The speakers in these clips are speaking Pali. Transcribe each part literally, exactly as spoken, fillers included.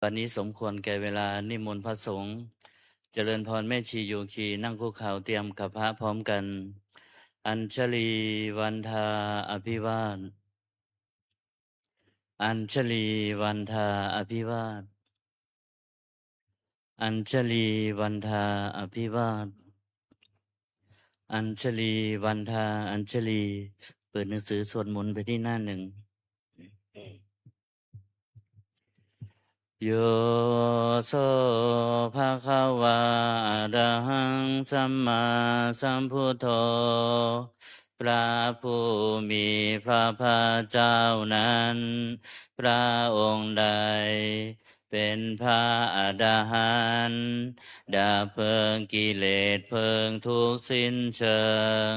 วันนี้สมควรแก่เวลา นิมนต์พระสงฆ์ เจริญพรแม่ชีโยคี นั่งคุกเข่าเตรียมกับพระพร้อมกัน Añjali vandā abhivād. Añjali vandā abhivād. Añjali vandā abhivād. Añjali vandā añjali. เปิดหนังสือสวดมนต์ไปที่หน้าหนึ่ง Yo so bhagavā arahaṃ sammāsambuddho. พระผู้มีพระภาคเจ้านั้น พระองค์ใดเป็นพระอรหันต์ ดับเพลิงกิเลสเพลิงทุกข์สิ้นเชิง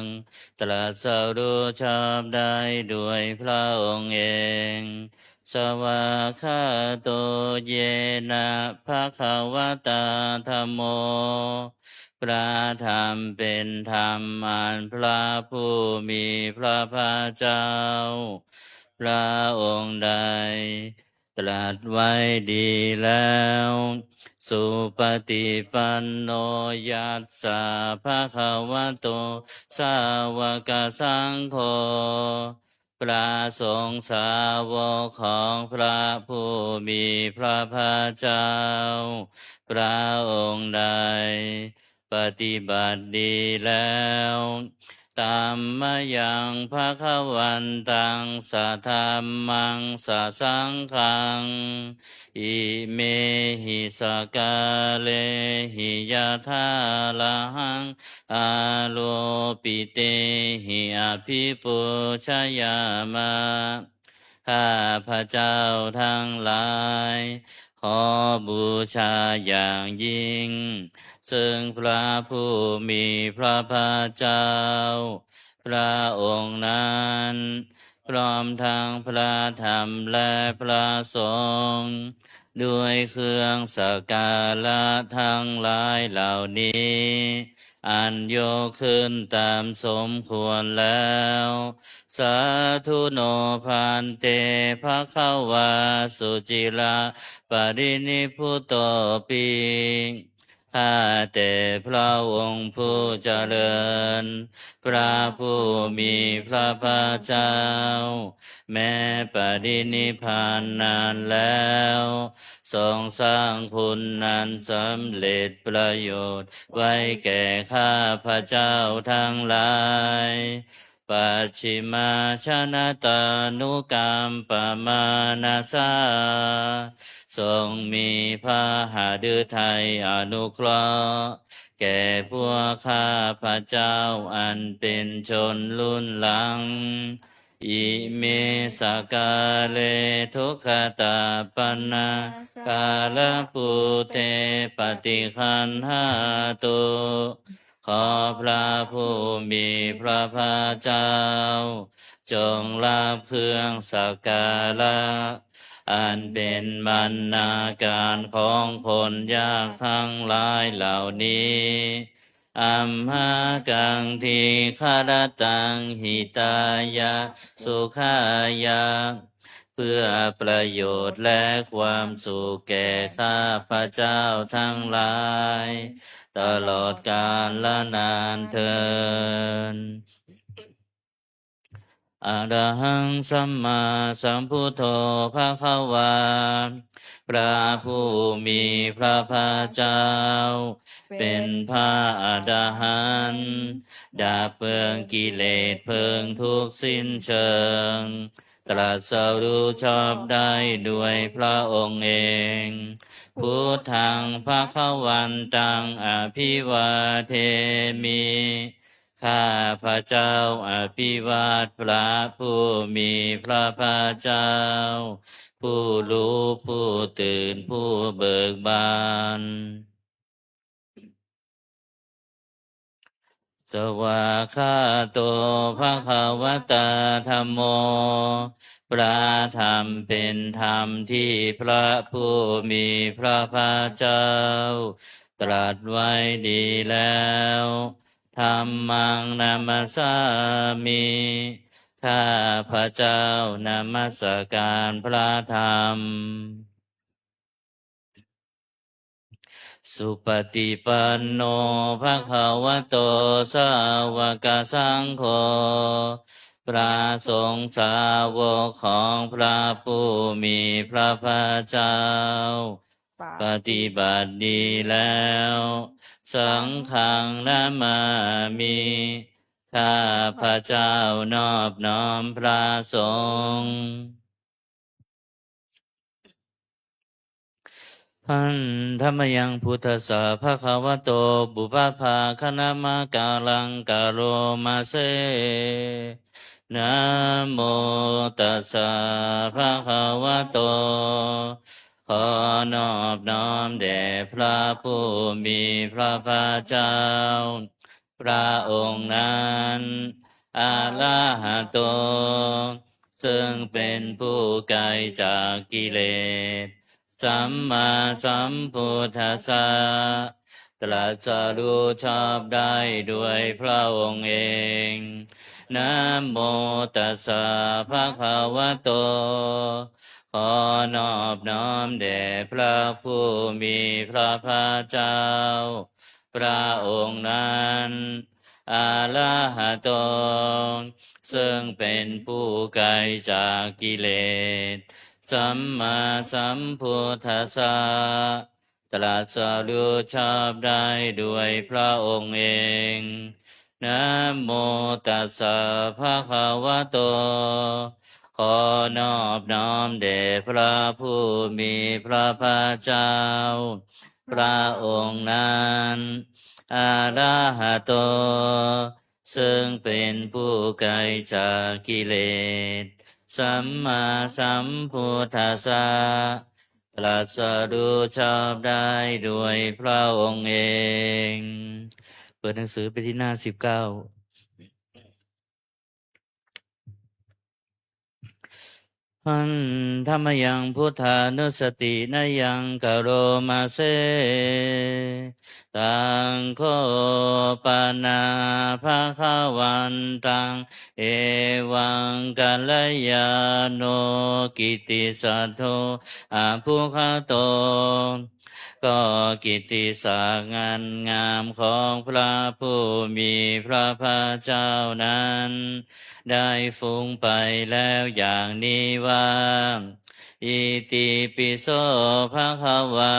ตรัสรู้ชอบได้ด้วยพระองค์เอง Svākkhāto yena bhagavatā dhammo. พระธรรมเป็นธรรมอันพระผู้มีพระภาคเจ้า พระองค์ใดตรัสไว้ดีแล้ว Supaṭipanno yassa bhagavato sāvakasaṅgho. พระสงฆ์สาวกของพระผู้มีพระภาคเจ้า พระองค์ใดปฏิบัติดีแล้ว Tammayaṃ bhagavantaṃ sadhammaṃ sasaṅghaṃ imehi sakkārehi yathārahaṃ āropitehi abhipūjayāma. ข้าพเจ้าทั้งหลาย ขอบูชาอย่างยิ่ง ซึ่งพระผู้มีพระภาคเจ้า พระองค์นั้น พร้อมทั้งพระธรรมและพระสงฆ์ ด้วยเครื่องสักการะทั้งหลายเหล่านี้ อันยกขึ้นตามสมควรแล้ว Sādhu no bhante bhagavā suciraparinibbutopi. ข้าแต่พระองค์ผู้เจริญ พระผู้มีพระภาคเจ้า แม้ปรินิพพานนานแล้ว ทรงสร้างคุณอันสำเร็จประโยชน์ไว้แก่ข้าพเจ้าทั้งหลาย Pacchimājanatānukampamānasā ทรงมีพระหฤทัยอนุเคราะห์ แก่พวกข้าพเจ้าอันเป็นชนรุ่นหลัง Ime sakkāre duggatapaṇṇākārabhūte paṭiggaṇhātu. ขอพระผู้มีพระภาคเจ้า จงรับเครื่องสักการะ อันเป็นบรรณาการของคนยากทั้งหลายเหล่านี้ Amhākaṃ dīgharattaṃ hitāya sukhāya เพื่อประโยชน์และความสุขแก่ข้าพเจ้าทั้งหลาย ตลอดกาลนานเทอญ Arahaṃ sammāsambuddho bhagavā พระผู้มีพระภาคเจ้า เป็นพระอรหันต์ ดับเพลิงกิเลสเพลิงทุกข์สิ้นเชิง ตรัสรู้ชอบได้ด้วยพระองค์เอง Buddhaṃ bhagavantaṃ abhivādemi ข้าพระเจ้าอภิวาทพระผู้มีพระภาคเจ้า ผู้รู้ผู้ตื่นผู้เบิกบาน Svākkhāto bhagavatā dhammo พระธรรมเป็นธรรมที่พระผู้มีพระภาคเจ้า ตรัสไว้ดีแล้ว Dhammaṃ namassāmi ข้าพระเจ้านมัสการพระธรรม Supaṭipanno bhagavato sāvakasaṅgho พระสงฆ์สาวกของพระผู้มีพระภาคเจ้า ปฏิบัติดีแล้ว สังฆังนะมามิ ข้าพระเจ้านอบน้อมพระสงฆ์ Handa mayaṃ buddhassa bhagavato pubbabhāganamakāraṃ karoma se. Namo tassa bhagavato ขอนอบน้อมแด่พระผู้มีพระภาคเจ้า พระองค์นั้น อะระหะโต ซึ่งเป็นผู้ไกลจากกิเลส สัมมาสัมพุทธัสสะ ตรัสรู้ชอบได้ด้วยพระองค์เอง นะโมตัสสะภะคะวะโต ขอนอบน้อมแด่พระผู้มีพระภาคเจ้า พระองค์นั้น อะระหะโต ซึ่งเป็นผู้ไกลจากกิเลส สัมมาสัมพุทธัสสะ ตรัสรู้ชอบได้ด้วยพระองค์เอง นะโมตัสสะภะคะวะโต ขอนอบน้อมแด่พระผู้มีพระภาคเจ้า พระองค์นั้น อะระหะโต ซึ่งเป็นผู้ไกลจากกิเลส สัมมาสัมพุทธัสสะ ตรัสรู้ชอบได้ด้วยพระองค์เอง เปิดหนังสือไปที่หน้าสิบเก้า Handa mayaṃ buddhānussatinayaṃ karoma se. Taṃ kho pana bhagavantaṃ evaṃ kalyāṇo kittisaddo abbhuggato ก็กิตติศักดิ์งามของพระผู้มีพระภาคเจ้านั้น ได้ฟุ้งไปแล้วอย่างนี้ว่า Itipi so bhagavā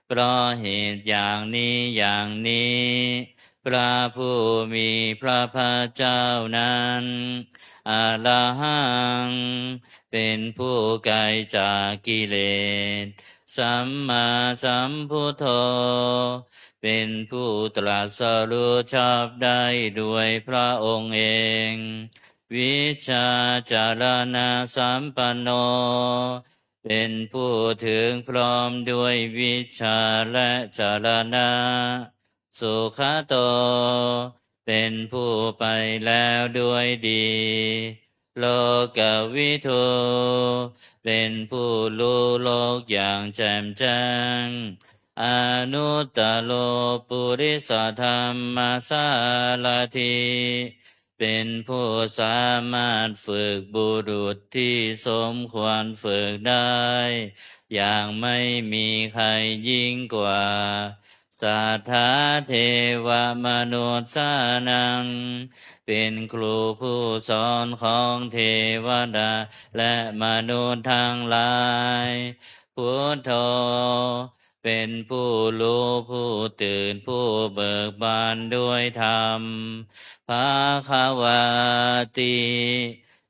เพราะเหตุอย่างนี้อย่างนี้ พระผู้มีพระภาคเจ้านั้น อะระหัง เป็นผู้ไกลจากกิเลส สัมมาสัมพุทโธ เป็นผู้ตรัสรู้ชอบได้ด้วยพระองค์เอง วิชชาจารณะสัมปันโน เป็นผู้ถึงพร้อมด้วยวิชชาและจารณะ สุขโต เป็นผู้ไปแล้วด้วยดี โลกวิทู เป็นผู้รู้โลกอย่างแจ่มแจ้ง อนุตตโรปุริสธรรมสารถี เป็นผู้สามารถฝึกบุรุษที่สมควรฝึกได้ อย่างไม่มีใครยิ่งกว่า สัทธาเทวมนุษสานัง เป็นครูผู้สอนของเทวดาและมนุษย์ทั้งหลาย พุทโธ เป็นผู้รู้ผู้ตื่นผู้เบิกบานด้วยธรรม ภะคะวาติ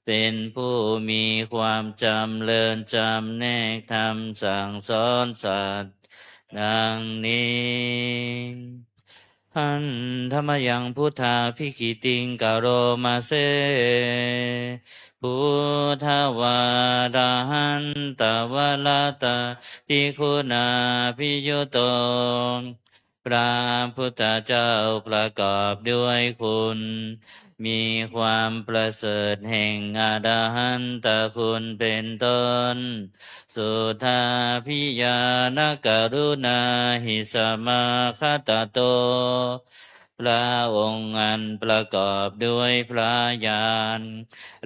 เป็นผู้มีความจำเริญจำแนกธรรมสั่งสอนสัตว์ ดังนี้ Handa mayaṃ buddhābhigītiṃ karoma se. Buddhavārahantavaratādiguṇābhiyutto พระพุทธเจ้าประกอบด้วยคุณ มีความประเสริฐแห่งอรหันตคุณเป็นต้น Suddhābhiñāṇakaruṇāhi samāgatatto พระองค์อันประกอบด้วยพระญาณ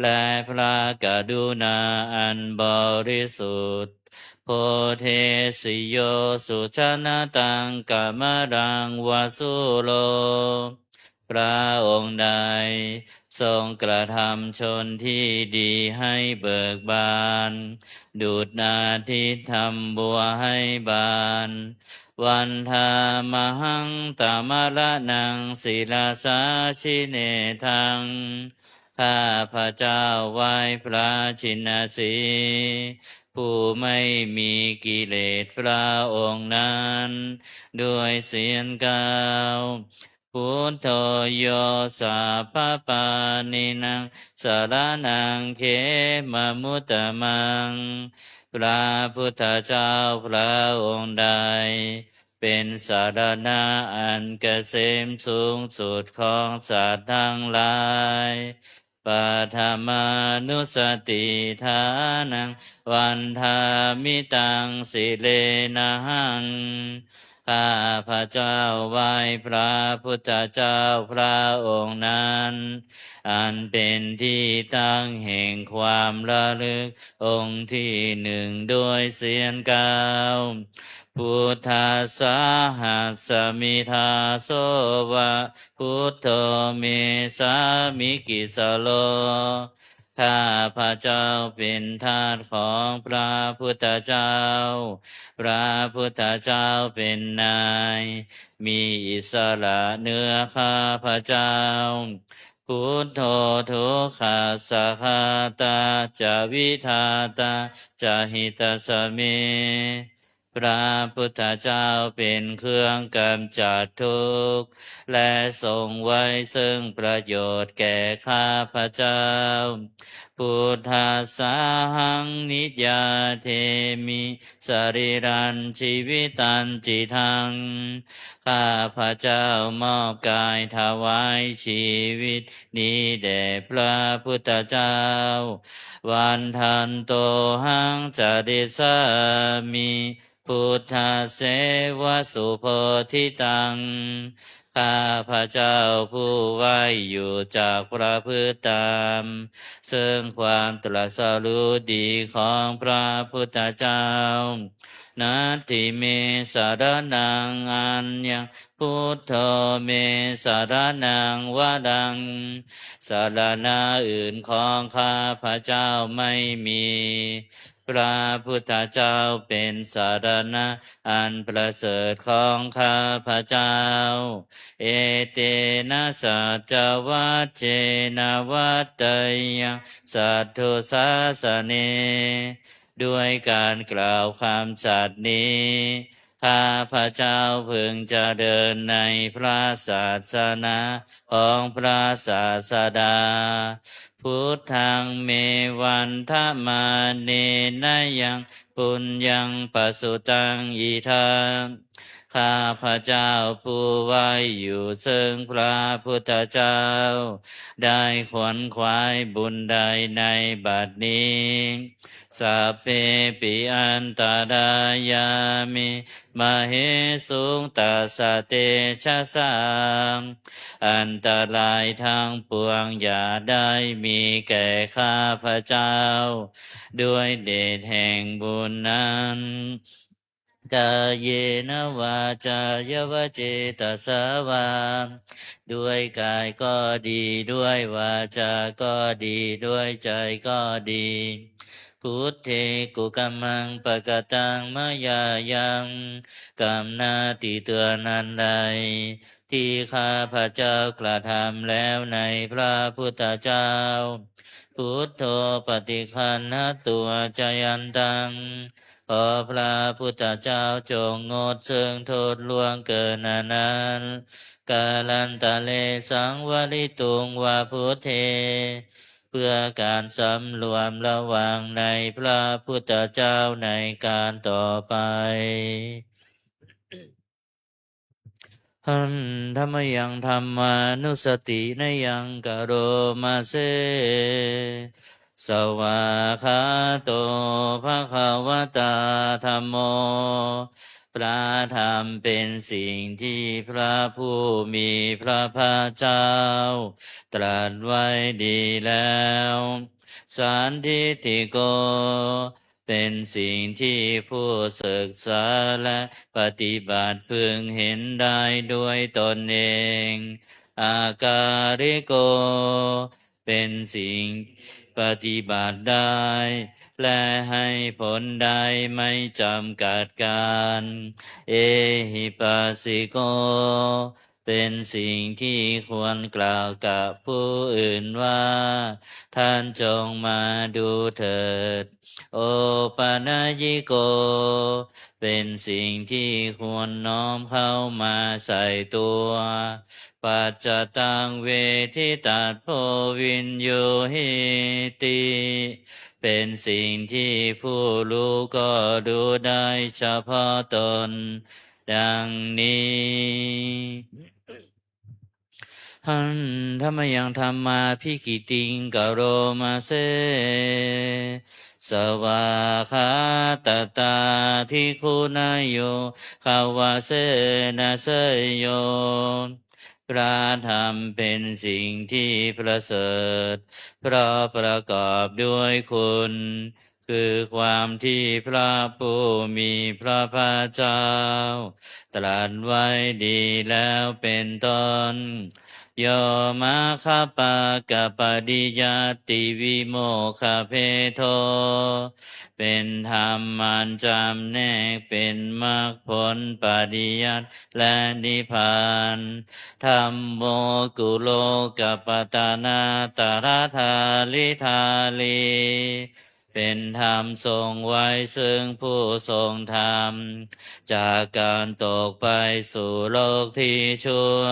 และพระกรุณาอันบริสุทธิ์ bodhesi yo sujanataṃ kamalaṃ va sūro. พระองค์ใดทรงกระทำชนที่ดีให้เบิกบาน ดุจอาทิตย์ทำบัวให้บาน Vandāmahaṃ tamaraṇaṃ sirasā jinendaṃ. ข้าพเจ้าไหว้พระชินสีห์ ผู้ไม่มีกิเลสพระองค์นั้น ด้วยเสียงกล่าว Buddho yo sabbapāṇīnaṃ saraṇaṃ khemamuttamaṃ. พระพุทธเจ้าพระองค์ใด เป็นสรณะอันเกษมสูงสุดของสัตว์ทั้งหลาย Paṭhamānussatiṭṭhānaṃ vandāmi taṃ sirenahaṃ. ข้าพเจ้าไหว้พระพุทธเจ้าพระองค์นั้น อันเป็นที่ตั้งแห่งความระลึกองค์ที่หนึ่งด้วยเสียงกล่าว Buddhassāhasmi dāso va buddho me sāmikissaro. ข้าพเจ้าเป็นทาสของพระพุทธเจ้า พระพุทธเจ้าเป็นนาย มีอิสระเหนือข้าพเจ้า Buddho dukkhassa ghātā ca vidhātā ca hitassa me. พระพุทธเจ้าเป็นเครื่องกำจัดทุกข์ และทรงไว้ซึ่งประโยชน์แก่ข้าพเจ้า Buddhassāhaṃ niyyādemi sarīrañjīvitañcidaṃ. ข้าพเจ้ามอบกายถวายชีวิตนี้แด่พระพุทธเจ้า Vandantohaṃ carissāmi buddhassevasuposithaṃ. ข้าพเจ้าผู้ไหว้อยู่จักประพฤติตาม ซึ่งความตรัสรู้ดีของพระพุทธเจ้า Natthi me saraṇaṃ aññaṃ buddho me saraṇaṃ varaṃ. สรณะอื่นของข้าพเจ้าไม่มี พระพุทธเจ้าเป็นสรณะอันประเสริฐของข้าพเจ้า Etena saccavajjena vaḍḍheyyaṃ satthu sāsane. ด้วยการกล่าวคำสัตย์นี้ ข้าพเจ้าพึงเจริญในพระศาสนาของพระศาสดา Buddhaṃ me vandamānena yaṃ puññaṃ pasutaṃ idha. ข้าพเจ้าผู้ไหว้อยู่ซึ่งพระพุทธเจ้า ได้ขวนขวายบุญใดในบัดนี้ Sabbepi antarāyā me māhesuṃ tassa tejasā. อันตรายทั้งปวงอย่าได้มีแก่ข้าพเจ้า ด้วยเดชแห่งบุญนั้น Kāyena vācāya va cetasā vā. ด้วยกายก็ดี ด้วยวาจาก็ดี ด้วยใจก็ดี Buddhe kukammaṃ pakataṃ mayā yaṃ. กรรมหน้าที่เตือนอันใด ที่ข้าพเจ้ากระทำแล้วในพระพุทธเจ้า Buddho paṭiggaṇhatu accayantaṃ. ขอพระพุทธเจ้าจงงดซึ่งโทษล่วงเกินอันนั้น Kālantare saṃvarituṃ va buddhe. เพื่อการสำรวมระวังในพระพุทธเจ้าในการต่อไป Handa mayaṃ dhammānussatinayaṃ karoma se. Svākkhāto bhagavatā dhammo. พระธรรมเป็นสิ่งที่พระผู้มีพระภาคเจ้าตรัสไว้ดีแล้ว Sandiṭṭhiko เป็นสิ่งที่ผู้ศึกษาและปฏิบัติพึงเห็นได้ด้วยตนเอง Akāliko เป็นสิ่งปฏิบัติได้ และให้ผลได้ไม่จำกัดการ Ehipassiko เป็นสิ่งที่ควรกล่าวกับผู้อื่นว่า ท่านจงมาดูเถิด Opanayiko เป็นสิ่งที่ควรน้อมเข้ามาใส่ตัว Paccattaṃ veditabbo viññūhīti เป็นสิ่งที่ผู้รู้ก็รู้ได้เฉพาะตน ดังนี้ Handa mayaṃ dhammābhigītiṃ karoma se. Svākkhātatādiguṇayogavasena seyyo. พระธรรมเป็นสิ่งที่ประเสริฐ เพราะประกอบด้วยคุณ คือความที่พระผู้มีพระภาคเจ้า ตรัสไว้ดีแล้วเป็นต้น Yo maggapākapariyattivimokkhabhedo เป็นธรรมอันจำแนกเป็นมรรคผลปริยัติและนิพพาน Dhammo kulokapatanā taradhāridhārī เป็นธรรมทรงไว้ซึ่งผู้ทรงธรรม จากการตกไปสู่โลกที่ชั่ว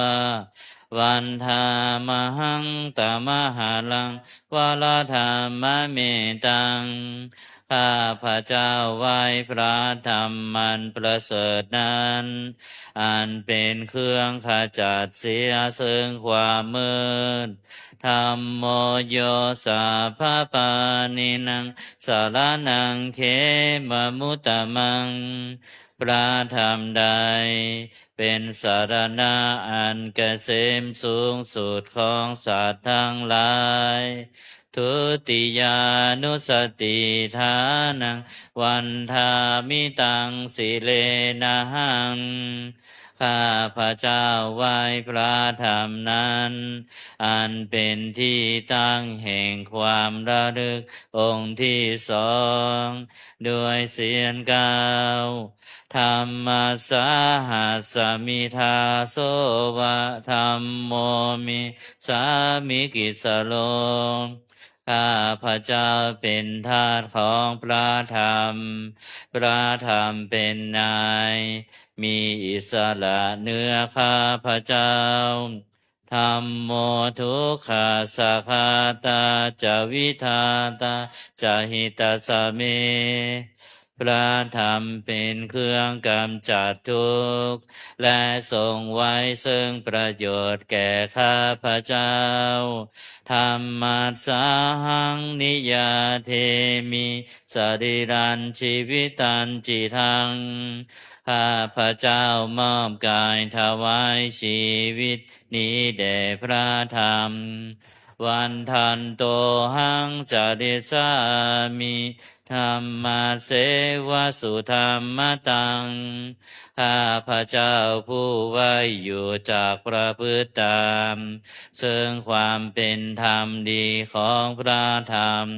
Vandāmahaṃ tamaharaṃ varadhammametaṃ ข้าพเจ้าไหว้พระธรรมอันประเสริฐนั้น อันเป็นเครื่องขจัดเสียซึ่งความมืด Dhammo yo sabbapāṇīnaṃ saraṇaṃ khemamuttamaṃ พระธรรมใด เป็นสรณะอันเกษมสูงสุดของสัตว์ทั้งหลาย Dutiyānussatiṭṭhānaṃ vandāmi taṃ sirenahaṃ ข้าพเจ้าไหว้พระธรรมนั้น อันเป็นที่ตั้งแห่งความระลึกองค์ที่สอง ด้วยเสียงกล่าว Dhammassāhasmi dāso va dhammo me sāmikissaro ข้าพเจ้าเป็นทาสของพระธรรม พระธรรมเป็นนาย มีอิสระเหนือข้าพเจ้า Dhammo dukkhassa ghātā ca vidhātā ca hitassa me พระธรรมเป็นเครื่องกำจัดทุกข์ และทรงไว้ซึ่งประโยชน์แก่ข้าพเจ้า Dhammassāhaṃ niyyādemi sarīrañjīvitañcidaṃ ข้าพเจ้ามอบกายถวายชีวิตนี้แด่พระธรรม Vandantohaṃ carissāmi dhammasseva sudhammataṃ ข้าพเจ้าผู้ไหว้อยู่จักประพฤติตาม ซึ่งความเป็นธรรมดีของพระธรรม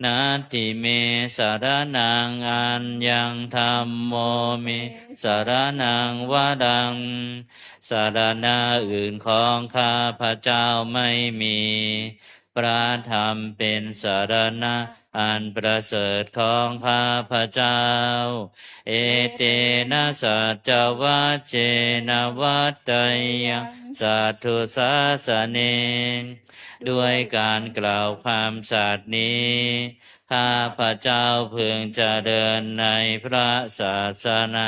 Natthi me saraṇaṃ aññaṃ dhammo me saraṇaṃ varaṃ สรณะอื่นของข้าพเจ้าไม่มี พระธรรมเป็นสรณะอันประเสริฐของข้าพเจ้า Etena saccavajjena vaḍḍheyyaṃ satthu sāsane ด้วยการกล่าวความสัตย์นี้ ข้าพเจ้าพึงเจริญในพระศาสนา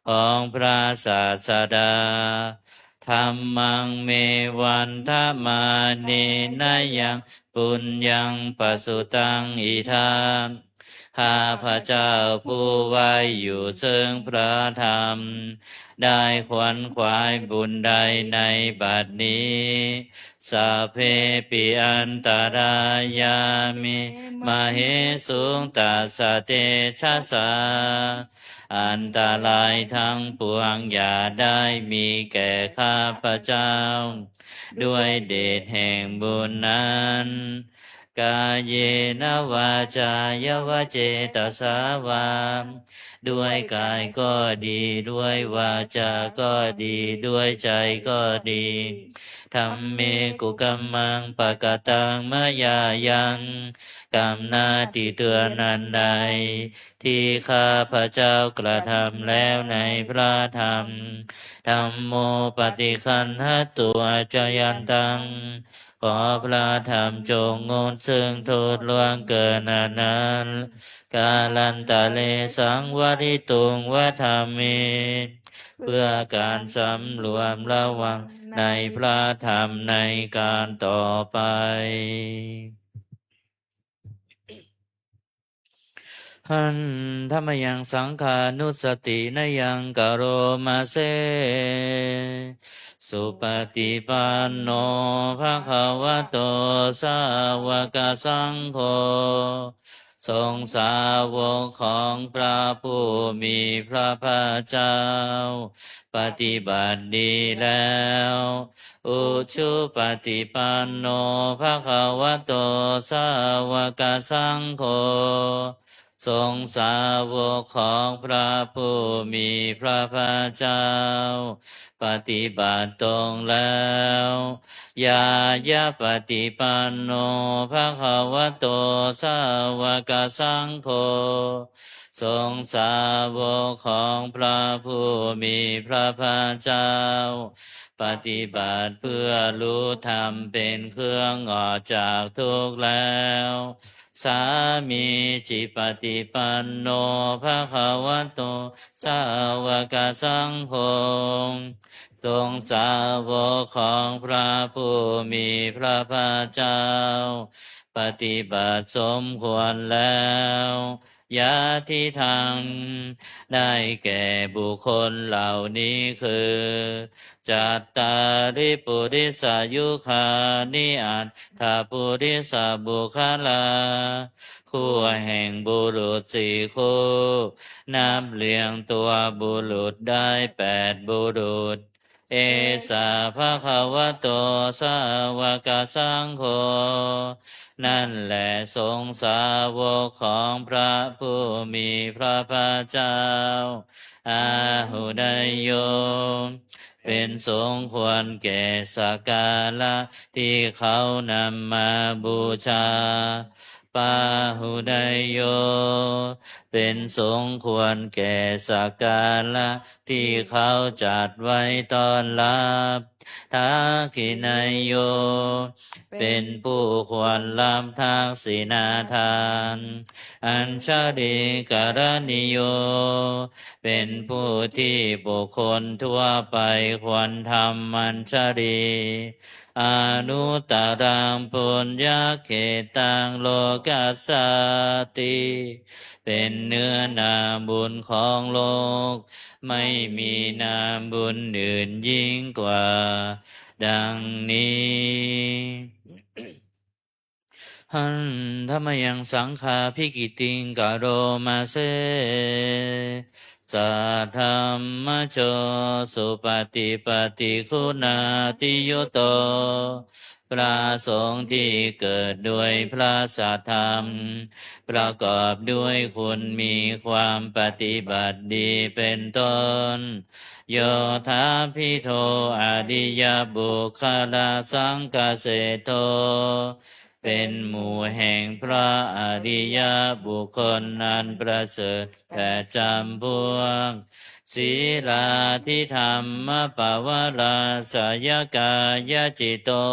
ของพระศาสดา Dhammaṃ me vandamānena yaṃ puññaṃ pasutaṃ idha ข้าพเจ้าผู้ไหว้อยู่ซึ่งพระธรรม ได้ขวนขวายบุญใดในบัดนี้ Sabbepi antarāyā me māhesuṃ tassa tejasā. อันตรายทั้งปวงอย่าได้มีแก่ข้าพเจ้า ด้วยเดชแห่งบุญนั้น Kāyena vācāya va cetasā vā ด้วยกายก็ดี ด้วยวาจาก็ดี ด้วยใจก็ดี Dhamme kukammaṃ pakataṃ mayā yaṃ กรรมหน้าที่เตือนอันใด ที่ข้าพเจ้ากระทำแล้วในพระธรรม Dhammo paṭiggaṇhatu accayantaṃ ขอพระธรรมจงงดซึ่งโทษล่วงเกินอันนั้น Kālantare saṃvarituṃ va dhamme เพื่อการสำรวมระวังในพระธรรมในการต่อไป Handa mayaṃ saṅghānussatinayaṃ karoma se. Supaṭipanno bhagavato sāvakasaṅgho. ทรงสาวกของพระผู้มีพระภาคเจ้า ปฏิบัติดีแล้ว Ujupaṭipanno bhagavato sāvakasaṅgho. ทรงสาวกของพระผู้มีพระภาคเจ้า ปฏิบัติตรงแล้ว Ñāyapaṭipanno bhagavato sāvakasaṅgho. ทรงสาวกของพระผู้มีพระภาคเจ้า ปฏิบัติเพื่อรู้ธรรมเป็นเครื่องออกจากทุกข์แล้ว Sāmīcipaṭipanno bhagavato sāvakasaṅgho. ทรงสาวกของพระผู้มีพระภาคเจ้า ปฏิบัติสมควรแล้ว Yadidaṃ ได้แก่บุคคลเหล่านี้คือ Cattāri purisayugāni aṭṭha purisapuggalā คู่แห่งบุรุษสี่คู่ นับเรียงตัวบุรุษได้แปดบุรุษ Esa bhagavato sāvakasaṅgho นั่นแหละสงฆ์สาวกของพระผู้มีพระภาคเจ้า Āhuneyyo เป็นสงฆ์ควรแก่สักการะที่เขานำมาบูชา Pāhuneyyo เป็นสงฆ์ควรแก่สักการะที่เขาจัดไว้ต้อนรับ Dakkhiṇeyyo เป็นผู้ควรรับทักษิณาทาน Añjalikaraṇīyo เป็นผู้ที่บุคคลทั่วไปควรทำอัญชลี Anuttaraṃ puññakkhettaṃ lokassāti เป็นเนื้อนาบุญของโลก ไม่มีนาบุญอื่นยิ่งกว่า ดังนี้ Handa mayaṃ saṅghābhigītiṃ karoma se. Saddhammajo supaṭipattiguṇābhiyutto พระสงฆ์ที่เกิดด้วยพระสัทธรรม ประกอบด้วยคุณมีความปฏิบัติดีเป็นต้น Yodābhido ariyapuggalasaṅghaseṭṭho เป็นหมู่แห่งพระอริยบุคคลอันประเสริฐแปดจำพวก Sīlādidhammapavarāsayakāyacitto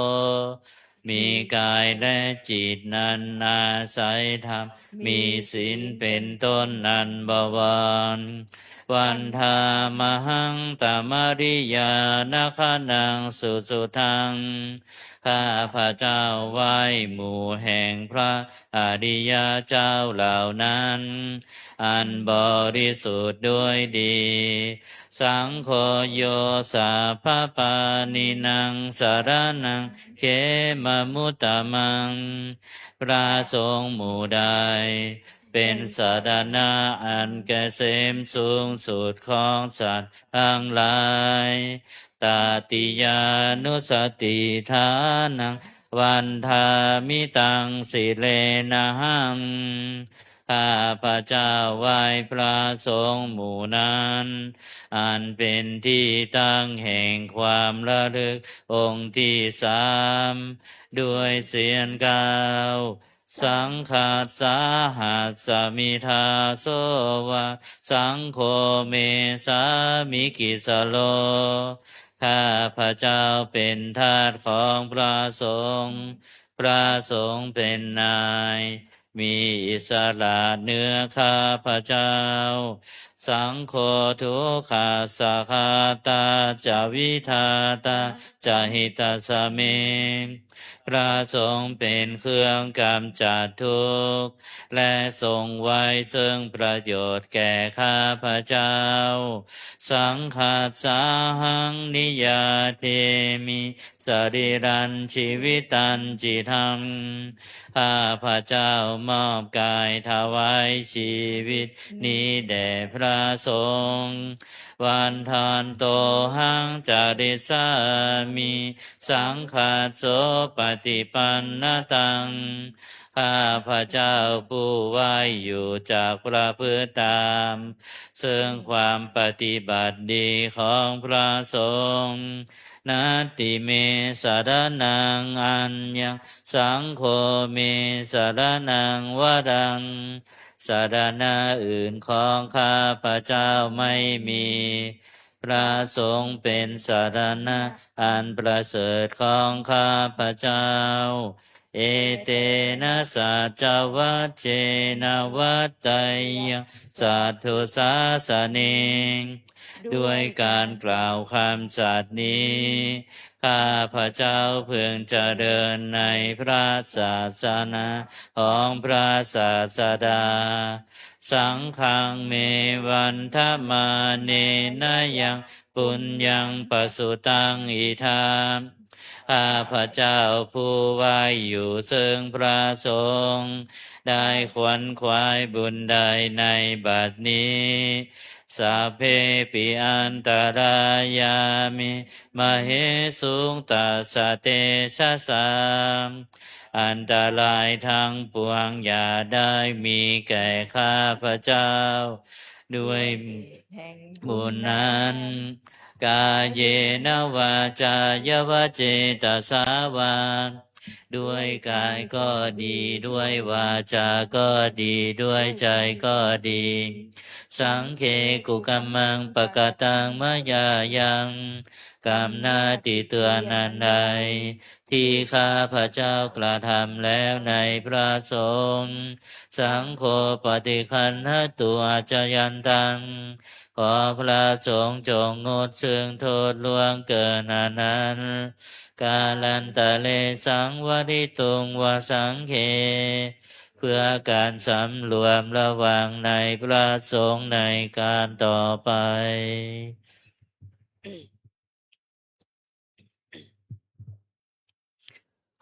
มีกายและจิตนั้นอาศัยธรรม มีศีลเป็นต้นอันบวร Vandāmahaṃ tamariyāna gaṇaṃ susuddhaṃ ข้าพเจ้าไหว้หมู่แห่งพระอริยเจ้าเหล่านั้น อันบริสุทธิ์ด้วยดี Saṅgho yo sabbapāṇīnaṃ saraṇaṃ khemamuttamaṃ พระสงฆ์หมู่ใด เป็นสรณะอันเกษมสูงสุดของสัตว์ทั้งหลาย Tatiyānussatiṭṭhānaṃ vandāmi taṃ sirenahaṃ ข้าพเจ้าไหว้พระสงฆ์หมู่นั้น อันเป็นที่ตั้งแห่งความระลึกองค์ที่สาม ด้วยเสียงกล่าว Saṅghassāhasmi dāso va, saṅgho me sāmikissaro ข้าพเจ้าเป็นทาสของพระสงฆ์ พระสงฆ์เป็นนาย มีอิสระเหนือข้าพเจ้า Saṅgho dukkhassa ghātā ca vidhātā ca hitassa me พระสงฆ์เป็นเครื่องกำจัดทุกข์ และทรงไว้ซึ่งประโยชน์แก่ข้าพเจ้า Saṅghassāhaṃ niyyādemi sarīrañjīvitañcidaṃ ข้าพเจ้ามอบกายถวายชีวิตนี้แด่พระสงฆ์ Vandantohaṃ carissāmi saṅghassopaṭipannataṃ ข้าพเจ้าผู้ไหว้อยู่จักประพฤติตาม ซึ่งความปฏิบัติดีของพระสงฆ์ Natthi me saraṇaṃ aññaṃ, saṅgho me saraṇaṃ varaṃ สรณะอื่นของข้าพเจ้าไม่มี พระสงฆ์เป็นสรณะอันประเสริฐของข้าพเจ้า Etena saccavajjena vaḍḍheyyaṃ satthu sāsane ด้วยการกล่าวคำสัตย์นี้ ข้าพเจ้าพึงเจริญในพระศาสนาของพระศาสดา Saṅghaṃ me vandamānena yaṃ puññaṃ pasutaṃ idha ข้าพเจ้าผู้ไหว้อยู่ซึ่งพระสงฆ์ ได้ขวนขวายบุญใดในบัดนี้ Sabbepi antarāyā me māhesuṃ tassa tejasā อันตรายทั้งปวงอย่าได้มีแก่ข้าพเจ้า ด้วย แห่ง บุญนั้น Kāyena vācāya va cetasā vā ด้วยกายก็ดี ด้วยวาจาก็ดี ด้วยใจก็ดี Saṅghe kukammaṃ pakataṃ mayā yaṃ กรรมหน้าติเตียนอันใด ที่ข้าพเจ้ากระทำแล้วในพระสงฆ์ Saṅgho paṭiggaṇhatu accayantaṃ ขอพระสงฆ์จงงดซึ่งโทษล่วงเกินอันนั้น Kālantare saṃvarituṃ va saṅghe เพื่อการสำรวมระวังในพระสงฆ์ในการต่อไป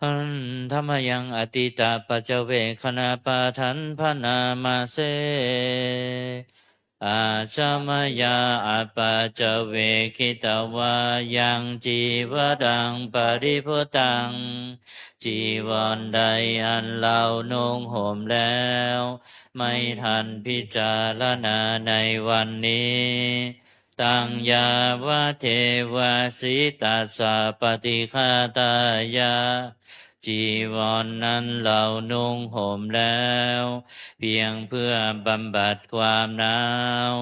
Handa mayaṃ atītapaccavekkhaṇapāṭhaṃ bhaṇāma se. Ajja mayā apaccavekkhitvā yaṃ cīvaraṃ paribhuttaṃ จีวรใดอันเรานุ่งห่มแล้ว ไม่ทันพิจารณาในวันนี้ Taṃ yāvadeva sītassa paṭighātāya จีวรนั้นเรานุ่งห่มแล้ว เพียงเพื่อบำบัดความหนาว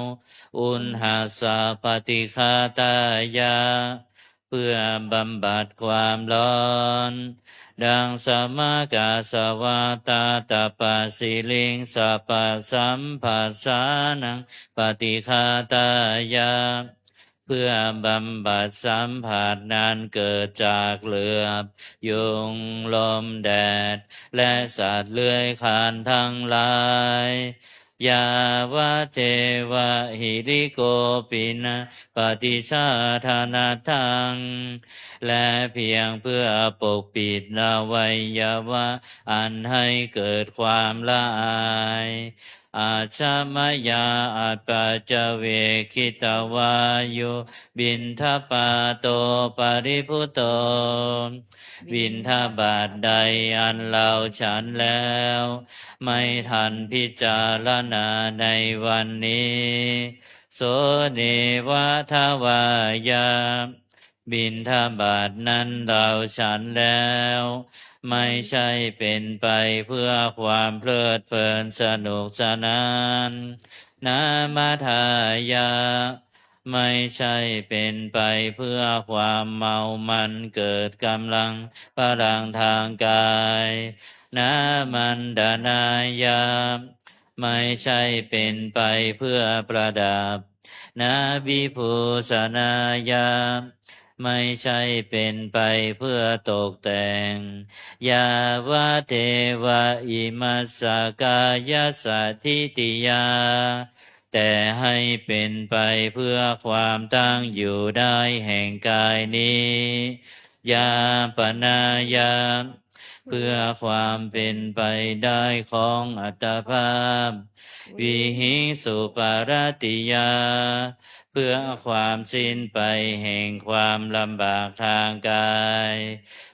Uṇhassa paṭighātāya เพื่อบำบัดความร้อน ดัง Samakasavātātapasiriṃ sabbasambhassānaṃ paṭighātāya เพื่อบำบัดสัมผัสนั้นเกิดจากเหลือบ ยุง ลม แดด และสัตว์เลื้อยคลานทั้งหลาย yāvadeva hirikopinapaṭicchādanatthaṃ และเพียงเพื่อปกปิดอวัยวะอันให้เกิดความละอาย ajja-mayā apaccavekkhitvā yo piṇḍapāto paribhutto บิณฑบาตใดอันเราฉันแล้ว ไม่ทันพิจารณาในวันนี้ so neva davāya บิณฑบาตนั้นเราฉันแล้ว ไม่ใช่เป็นไปเพื่อความเพลิดเพลินสนุกสนาน namadāya ไม่ใช่เป็นไปเพื่อความเมามันเกิดกำลังพลังทางกาย namaṇḍanāya ไม่ใช่เป็นไปเพื่อประดับ nabhibhūsanāya ไม่ใช่เป็นไปเพื่อตกแต่ง yāvadeva imassa kāyassa ṭhitiyā แต่ให้เป็นไปเพื่อความตั้งอยู่ได้แห่งกายนี้ yāpanāya เพื่อความเป็นไปได้ของอัตภาพ vihiṃsuparatiyā เพื่อความสิ้นไปแห่งความลำบากทางกาย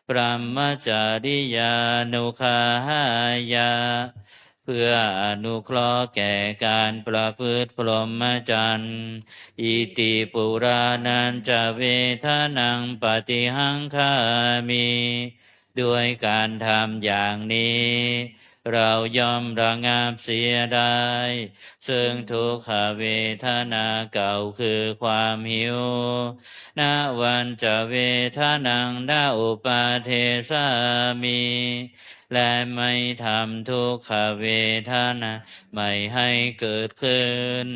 brahmacariyānuggahāya เพื่ออนุเคราะห์แก่การประพฤติพรหมจรรย์ iti purāṇañca vedanaṃ paṭihaṅkhāmi ด้วยการทำอย่างนี้ เราย่อมระงับเสียได้ ซึ่งทุกขเวทนาเก่าคือความหิว navañca vedanaṃ na uppādessāmi และไม่ทำทุกขเวทนาใหม่ให้เกิดขึ้น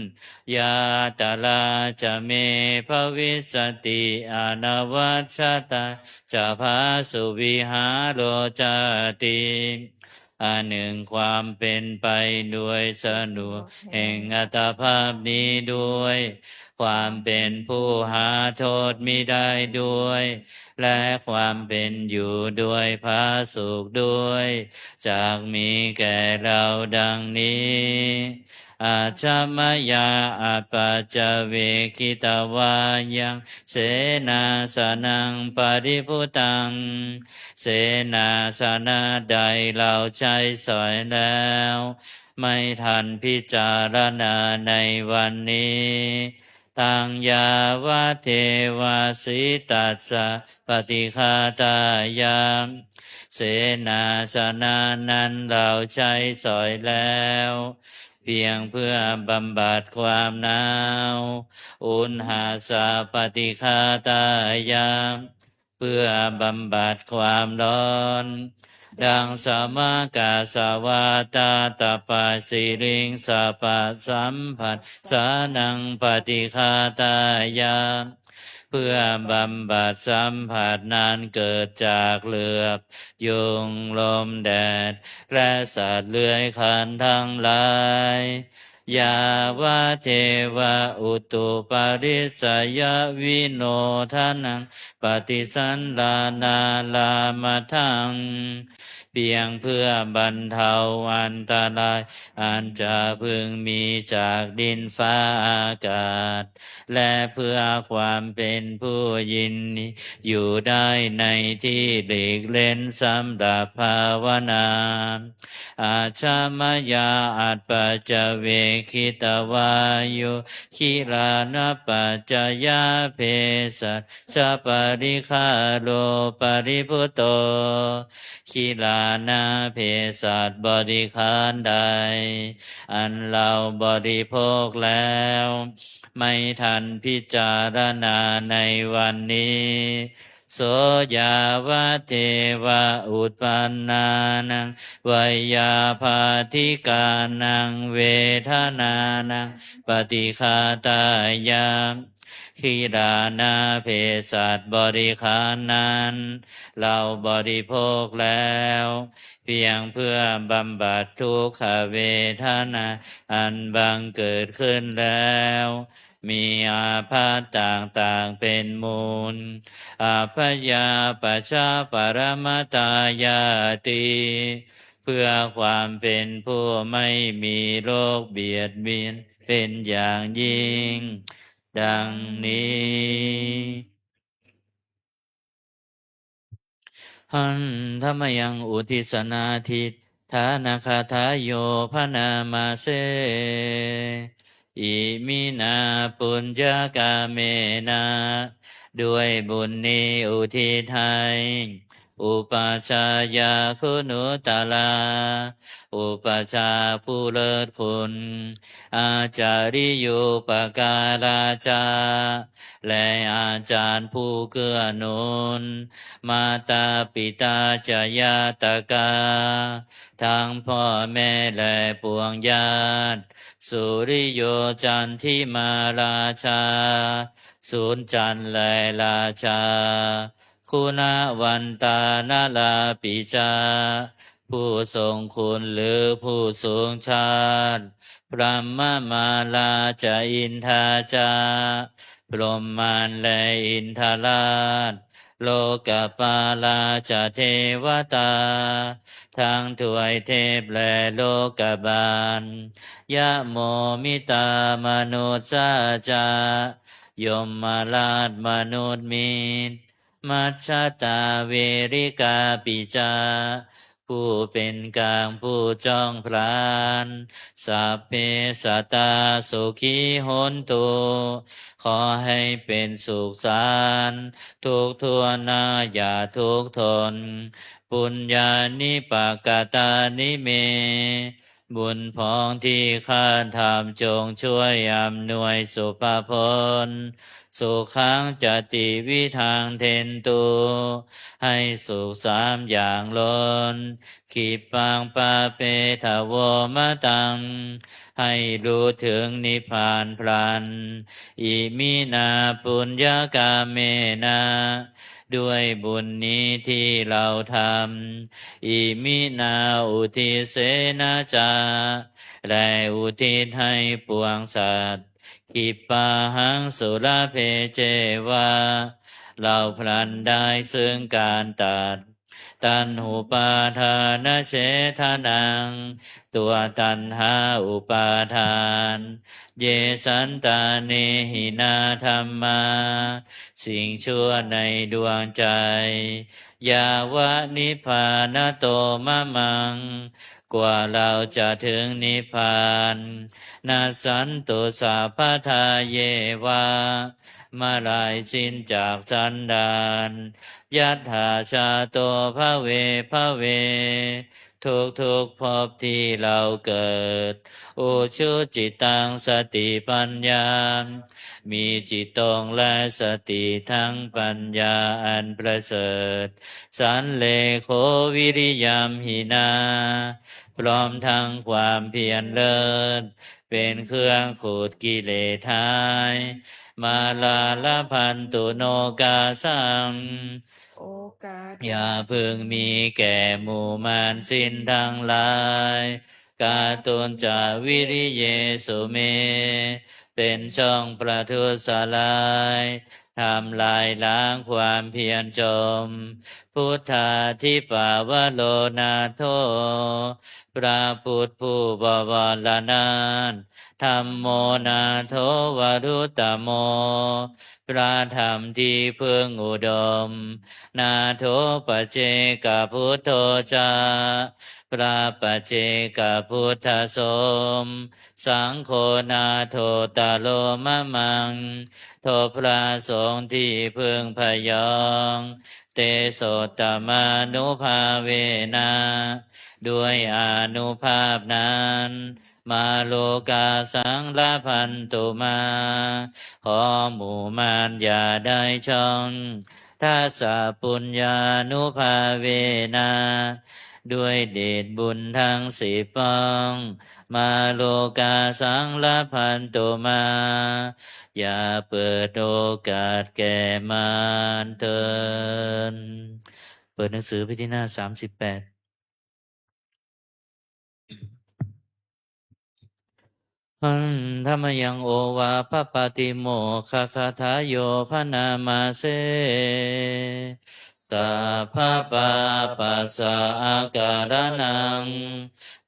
yātrā ca me bhavissati anavajjatā ca phāsuvihāro cāti อันหนึ่งความเป็นไปโดยสนุกแห่งอัตภาพนี้ด้วย ความเป็นผู้หาโทษมิได้ด้วย และความเป็นอยู่ด้วยผาสุกด้วย จักมีแก่เราดังนี้ ajja-mayā apaccavekkhitvā yaṃ senāsanaṃ paribhuttaṃ เสนาสนะใดเราใช้สอยแล้ว ไม่ทันพิจารณาในวันนี้ taṃ yāvadeva sītassa paṭighātāya เสนาสนะนั้นเราใช้สอยแล้ว เพียงเพื่อบำบัดความหนาว uṇhassa paṭighātāya เพื่อบำบัดความร้อน ดัง samakasavātātapasiriṃ sabbasambhassānaṃ paṭighātāya เพื่อบำบัดสัมผัสนั้นเกิดจากเหลือบ ยุง ลม แดด และสัตว์เลื้อยคลานทั้งหลาย yāvadeva utuparissayavinodanaṃ paṭisallānārāmatthaṃ เพียงเพื่อบรรเทาอันตรายอันจะพึงมีจากดินฟ้าอากาศ และเพื่อความเป็นผู้ยินดีอยู่ได้ในที่หลีกเล่นสำหรับภาวนา ajja-mayā apaccavekkhitvā yo gilānapaccayabhesajjaparikkhāro paribhutto gilā าหารเภสัชบริขารใด อันเราบริโภคแล้ว ไม่ทันพิจารณาในวันนี้ โส yāvadeva uppannānaṃ veyyābādhikānaṃ vedanānaṃ paṭighātāya, กิรานาเภสัชบริขารนั้น เราบริโภคแล้ว เพียงเพื่อบำบัดทุกขเวทนาอันบังเกิดขึ้นแล้ว มีอาภัพต่างๆเป็นมูล abyāpajjhaparamatāyāti, เพื่อความเป็นผู้ไม่มีโรคเบียดเบียนเป็นอย่างยิ่ง ดังนี้ Handamayaṃ uddissanādhiṭṭhānakathayo bhaṇāma se. Iminā puññakammena, ด้วยบุญนี้อุทิศให้ upajjhāyā guṇuttarā, อุปัชฌาย์ผู้เลิศคุณ ācariyūpakārā ca, และอาจารย์ผู้เกื้อหนุน mātā pitā ca ñātakā, ทั้งพ่อแม่และปวงญาติ suriyo candimā rājā, สุริย์จันทร์และราชา guṇavantā narāpi ca, ผู้ทรงคุณหรือผู้สูงชาติ brahmamārā ca indā ca, พรหมมารและอินทราช lokapālā ca devatā, ทั้งทวยเทพและโลกบาล yamo mittā manussā ca, ยมราชมนุษย์มิตร majjhattā verikāpi ca, ผู้เป็นกลางผู้จ้องผลาญ sabbe sattā sukhī hontu, ขอให้เป็นสุขสันต์ทุกทั่วหน้าอย่าทุกข์ทน puññāni pakatāni me, บุญพองที่ข้าทำจงช่วยอำนวยสุภพล sukhaṃ ca tividhaṃ dentu, ให้สุขสามอย่างล้น khippaṃ pāpetha vo mataṃ, ให้รู้ถึงนิพพานพลัน iminā puññakammena, ด้วยบุญนี้ที่เราทำ iminā uddissena ca, และอุทิศให้ปวงสัตว์ khippāhaṃ sulabhe ceva, เราพลันได้ซึ่งการตัด taṇhupādānachedanaṃ, ตัวตัณหาอุปาทาน ye santāne hīnā dhammā, สิ่งชั่วในดวงใจ yāva nibbānato mamaṃ, กว่าเราจะถึงนิพพาน nassantu sabbadā yeva, เมื่อไรสิ้นจากสันดาน yattha jāto bhave bhave, ทุกๆภพที่เราเกิด ujūcittaṃ satipaññā, มีจิตตรงและสติทั้งปัญญาอันประเสริฐ sallekho viriyamhinā, พร้อมทั้งความเพียรเลิศ เป็นเครื่องขูดกิเลสหาย mārā labhantu nokāsaṃ, โอกาส อย่าพึงมีแก่หมู่มารสิ้นทั้งหลาย kātuñca viriyesu me, เป็นช่องประทุษร้าย ทำลายล้างความเพียรจม buddhādhipavaro nātho, พระพุทธผู้บวรนาถ dhammo nātho varuttamo, พระธรรมที่พึ่งอุดม nātho paccekabuddho ca, พระปัจเจกพุทธสม saṅgho nāthottaro mamaṃ, ทบพระสงฆ์ที่พึ่งพยอง tesottamānubhāvena ด้วยอานุภาพนั้น mārokāsaṃ labhantu mā ขอหมู่มารอย่าได้ช่อง tassapuññānubhāvena ด้วยเดชบุญทั้งสิบปอง mārokāsaṃ labhantu mā อย่าเปิดโอกาสแก่มารเถิด เปิดหนังสือไปที่หน้าสามสิบแปด Handa mayaṃ ovāpapaṭimokkhagathayo bhaṇāma se. Sabbapāpassa akaraṇaṃ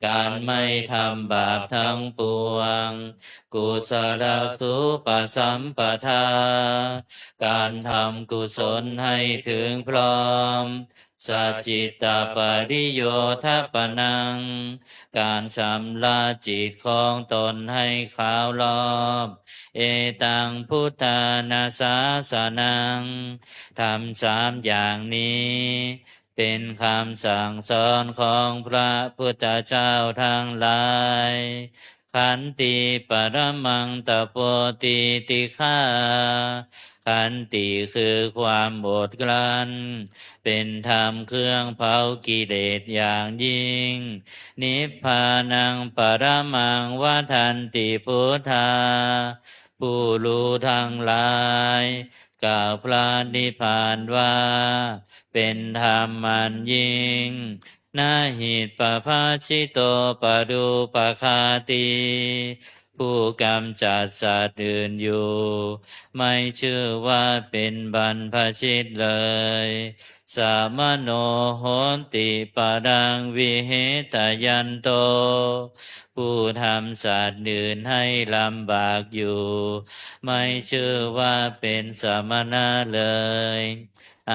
การไม่ทำบาปทั้งปวง kusalasupasampadā การทำกุศลให้ถึงพร้อม sacittapariyodapanaṃ การชำระจิตของตนให้ขาวรอบ etaṃ buddhāna sāsanaṃ ธรรมสามอย่างนี้ เป็นคำสั่งสอนของพระพุทธเจ้าทั้งหลาย Khantī paramaṃ tapo titikkhā Khantī คือความอดกลั้น เป็นธรรมเครื่องเผากิเลสอย่างยิ่ง Nibbānaṃ paramaṃ vadanti buddhā ผู้รู้ทั้งหลาย กล่าวพระนิพพานว่า เป็นธรรมอันยิ่ง na hi pabhajito parūpaghātī ผู้กำจัดสัตว์อื่นอยู่ ไม่ชื่อว่าเป็นบรรพชิตเลย samano hoti paraṃ vihetayanto ผู้ทำสัตว์อื่นให้ลำบากอยู่ ไม่ชื่อว่าเป็นสมณะเลย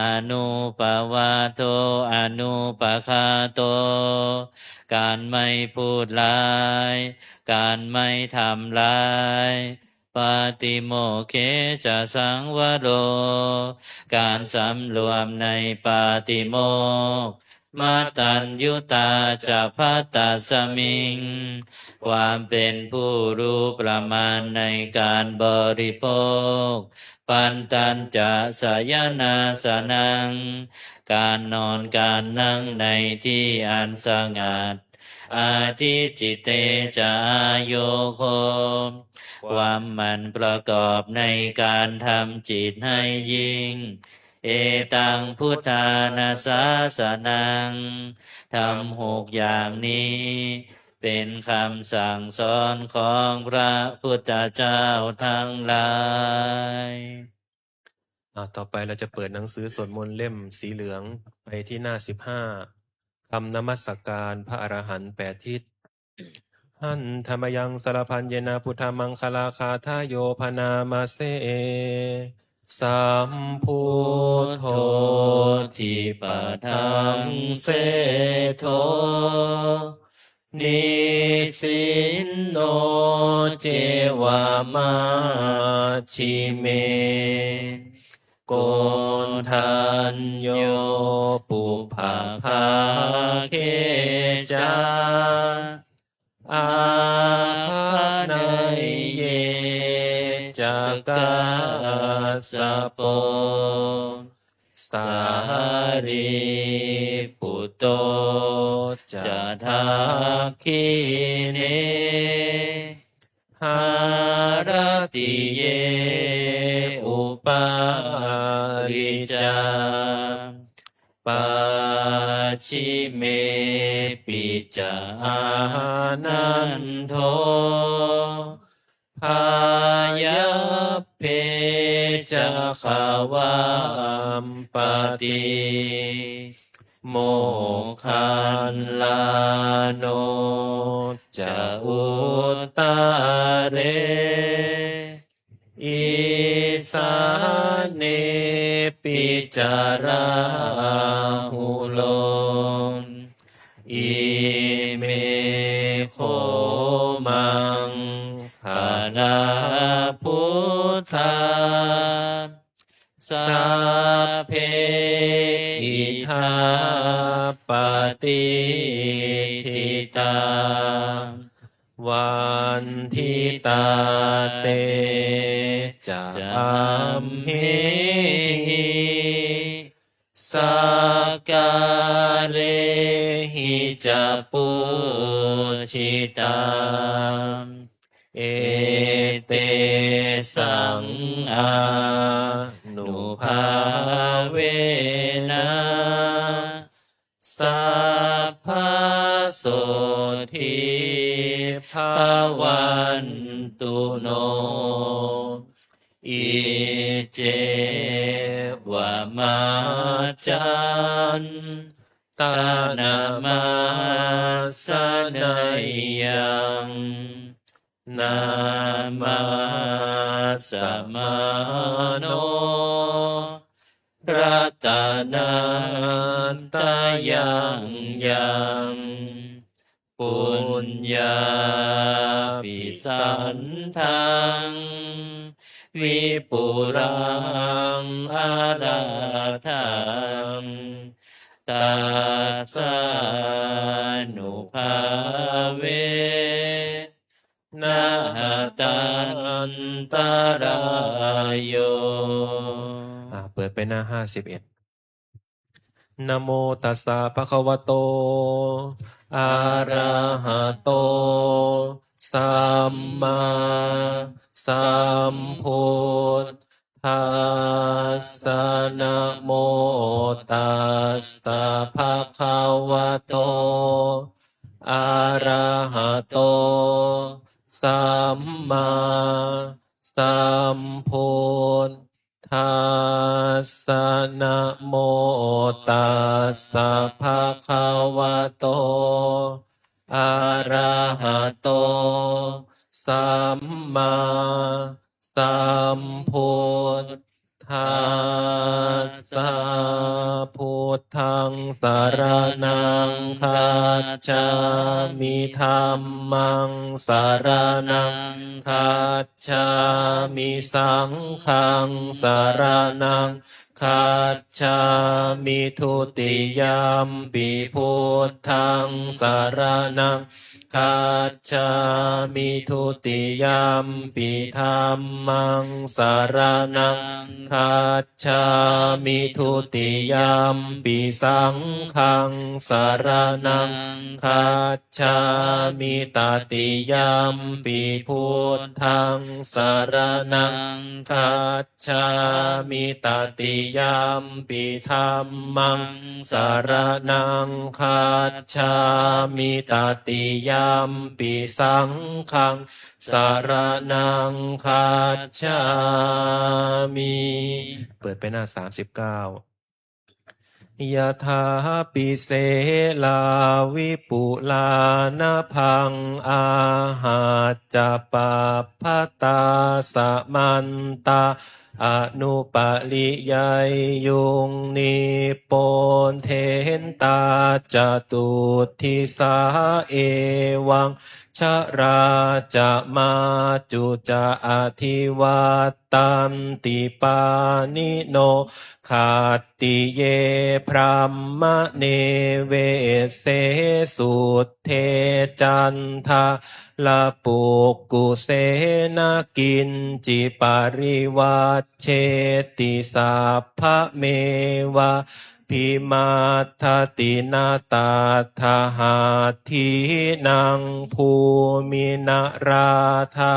anūpavādo anūpaghāto การไม่พูดร้าย การไม่ทำร้าย paṭimokkhe ca saṃvaro การสำรวมในปาติโมกข์ mataññutā ca bhaddasmiṃ ความเป็นผู้รู้ประมาณในการบริโภค pantañca sayanāsanaṃ การนอนการนั่งในที่อันสงัด adhicitteca āyogo ความหมั่นประกอบในการทำจิตให้ยิ่ง etaṃ buddhāna sāsanaṃ ธรรมหกอย่างนี้ เป็นคำสั่งสอนของพระพุทธเจ้าทั้งหลาย อ่า ต่อไปเราจะเปิดหนังสือสวดมนต์เล่มสีเหลืองไปที่หน้าสิบห้า คำนมัสการพระอรหันต์แปดทิศ Handa mayaṃ sarabhaññena buddhamaṅgalagāthāyo bhaṇāma se. Sambuddho dipadaṃ seṭṭho nisinno ceva majjhime, koṇḍañño pubbabhāge ca āgaṇeyye ca kassapo, sārīputto ca dakkhiṇe, haratiye upāri ca, pacchimepi ca ānando, byāppe ca gavampati, moggallāno ca uttare, isānepi ca rāhulo. Ime kho maṅgalā buddha sabbe idha patiṭṭhitā vanditā te ca amhehi sakkārehi ca pūjitā. Etesaṃ ānubhāvena sabbasotthī bhavantu no. Iccevamakkhantanamassaneyyaṃ namassamāno ratanattayaṃ yaṃ puññābhisandaṃ vipulaṃ alatthaṃ tassānubhāvena hatantarāyo. อ่า เปิดไปหน้า ห้าสิบเอ็ด Namo tassa bhagavato arahato sammāsambuddhassa. Namo tassa bhagavato arahato sammāsambuddhassa. Namo tassa bhagavato arahato sammāsambuddhassa. Buddhaṃ saraṇaṃ gacchāmi. Dhammaṃ saraṇaṃ gacchāmi. Saṅghaṃ saraṇaṃ gacchāmi. Dutiyampi buddhaṃ saraṇaṃ gacchāmi. Dutiyampi dhammaṃ saraṇaṃ gacchāmi. Dutiyampi saṅghaṃ saraṇaṃ gacchāmi. Tatiyampi buddhaṃ saraṇaṃ gacchāmi. Tatiyampi dhammaṃ saraṇaṃ gacchāmi. Tatiyampi saṅghaṃ saraṇaṃ gacchāmi. เปิดไปหน้า สามสิบเก้า Yathāpi selā vipulā nabhaṃ āhacca pabbatā samantā anupariyayyuṃ nibbothentā catuddisā evaṃ jarā ca mācu ca adhivattanti pāṇino khattiye brāhmaṇe vesse sudde candālapukkuse na kiñci parivajjeti sabbameva bhimaddati na tattha hatthīnaṃ bhūmi na rāja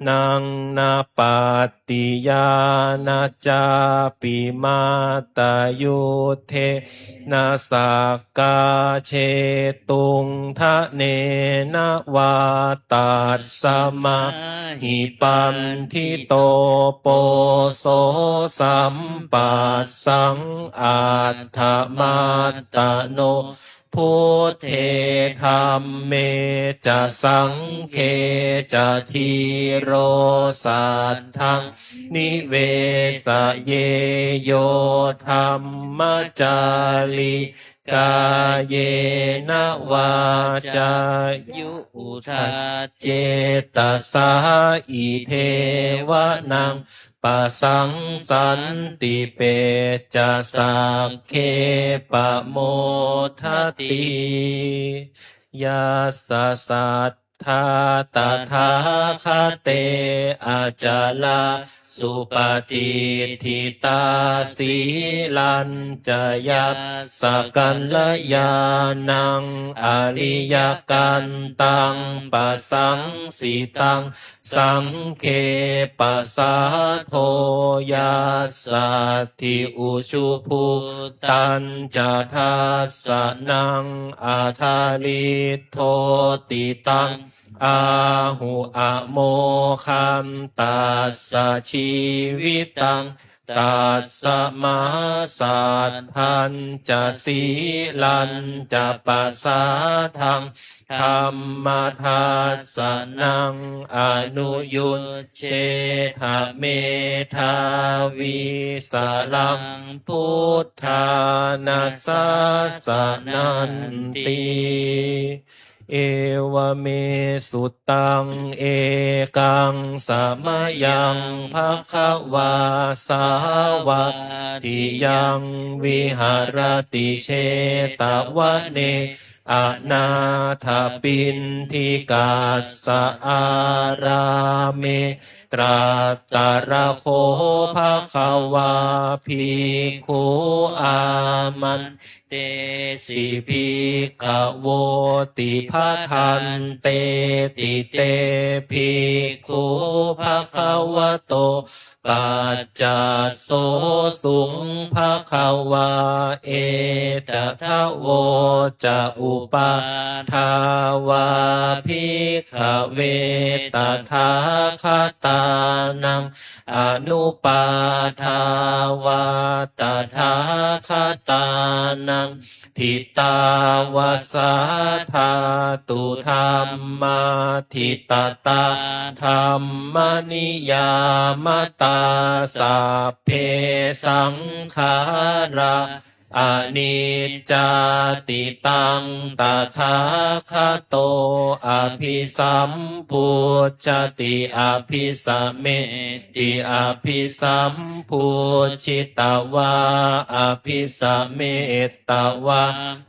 naṃ na pattiyā na cāpi mātayuddhena sakkā jetuṃ dhanena vā. Tasmā hi paṇḍito poso sampassaṃ atthamattano buddhe dhamme ca saṅghe ca dhīro saddhaṃ nivesaye yo dhammacārī kāyena vācāyuda cetasā idheva naṃ pasaṃsanti pecca sagge pamodati. Yassa saddhā tathāgate acalā supatiṭṭhitā sīlañca yassa kalyāṇaṃ ariyakantaṃ pasaṃsitaṃ saṅghe pasādo yassatthi ujubhūtañca dassanaṃ adaliddoti taṃ āhu amoghantassa jīvitaṃ. Tasmā saddhañca sīlañca pasādaṃ dhammadassanam anuyujjhetha medhāvī saraṃ buddhāna sāsananti. Evamesutaṃ ekaṃ samayaṃ bhagavā sāvatthiyaṃ viharati jetavane anāthapiṇḍikassa ārāme. Tatra kho bhagavā bhikkhū āmantesi bhikkhavoti. Bhadanteti te bhikkhū bhagavato paccassosuṃ. Bhagavā etadavoca: Uppādā vā bhikkhave tathāgatānaṃ anuppādā vā tathāgatānaṃ ṭhitā va sā dhātu dhammā ṭhitatā dhammaniyāmatā sabbe saṅkhārā aniccāti. Taṃ tathāgato abhisambujjhati abhisameti. Abhisambujjhitvā abhisametvā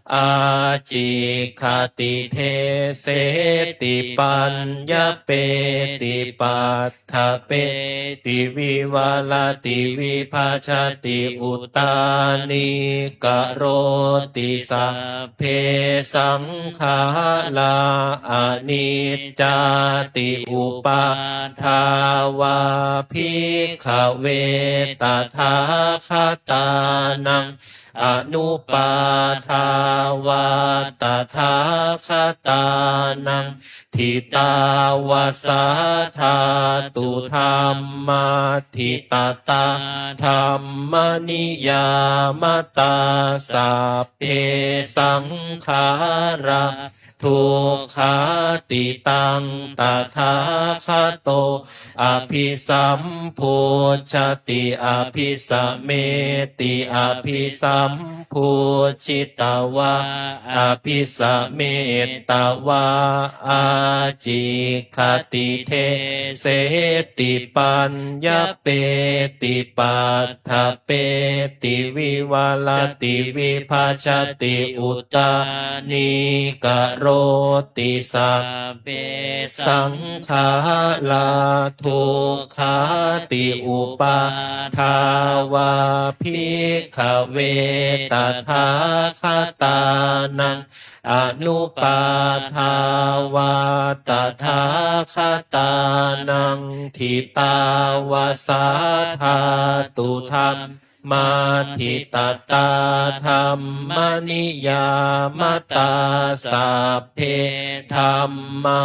ācikkhati deseti paññapeti paṭṭhapeti vivarati vibhajati uttānīkaroti sabbe saṅkhārā aniccāti. Uppādā vā bhikkhave tathāgatānaṃ anuppādā vā tathāgatānaṃ ṭhitā va sā dhātu dhammā ṭhitatā dhammaniyāmatā sabbe saṅkhārā dukkhāti. Taṃ tathāgato abhisambujjhati abhisameti. Abhisambujjhitvā abhisametvā ācikkhati deseti paññapeti paṭṭhapeti vivarati vibhajati uttānīkaroti sabbe saṅkhārā dukkhāti. Uppādā vā bhikkhave tathāgatānaṃ anuppādā vā tathāgatānaṃ ṭhitā va sā dhātu dhammā ṭhitatā dhammaniyāmatā sabbe dhammā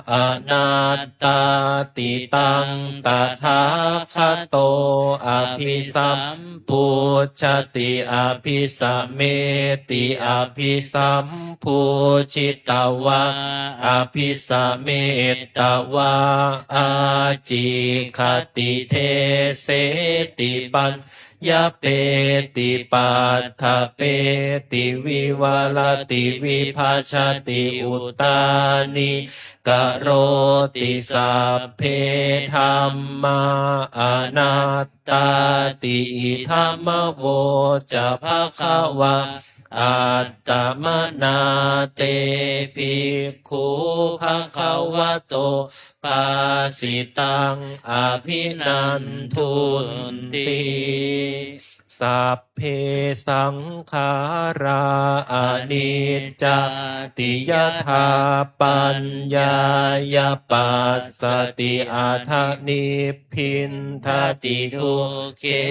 anattāti. Taṃ tathāgato abhisam bujjhati abhisameti. Abhisambujjhitvā abhisametvā ācikkhati deseti pañ Yapeti paṭṭhapeti vivarati vibhajati uttānīkaroti sabbe dhammā anattāti. Idamavoca bhagavā. Attamanā te bhikkhū bhagavato bhāsitaṃ abhinandunti. Sabbe saṅkhārā aniccāti yadā paññāya passati, atha nibbindati dukkhe,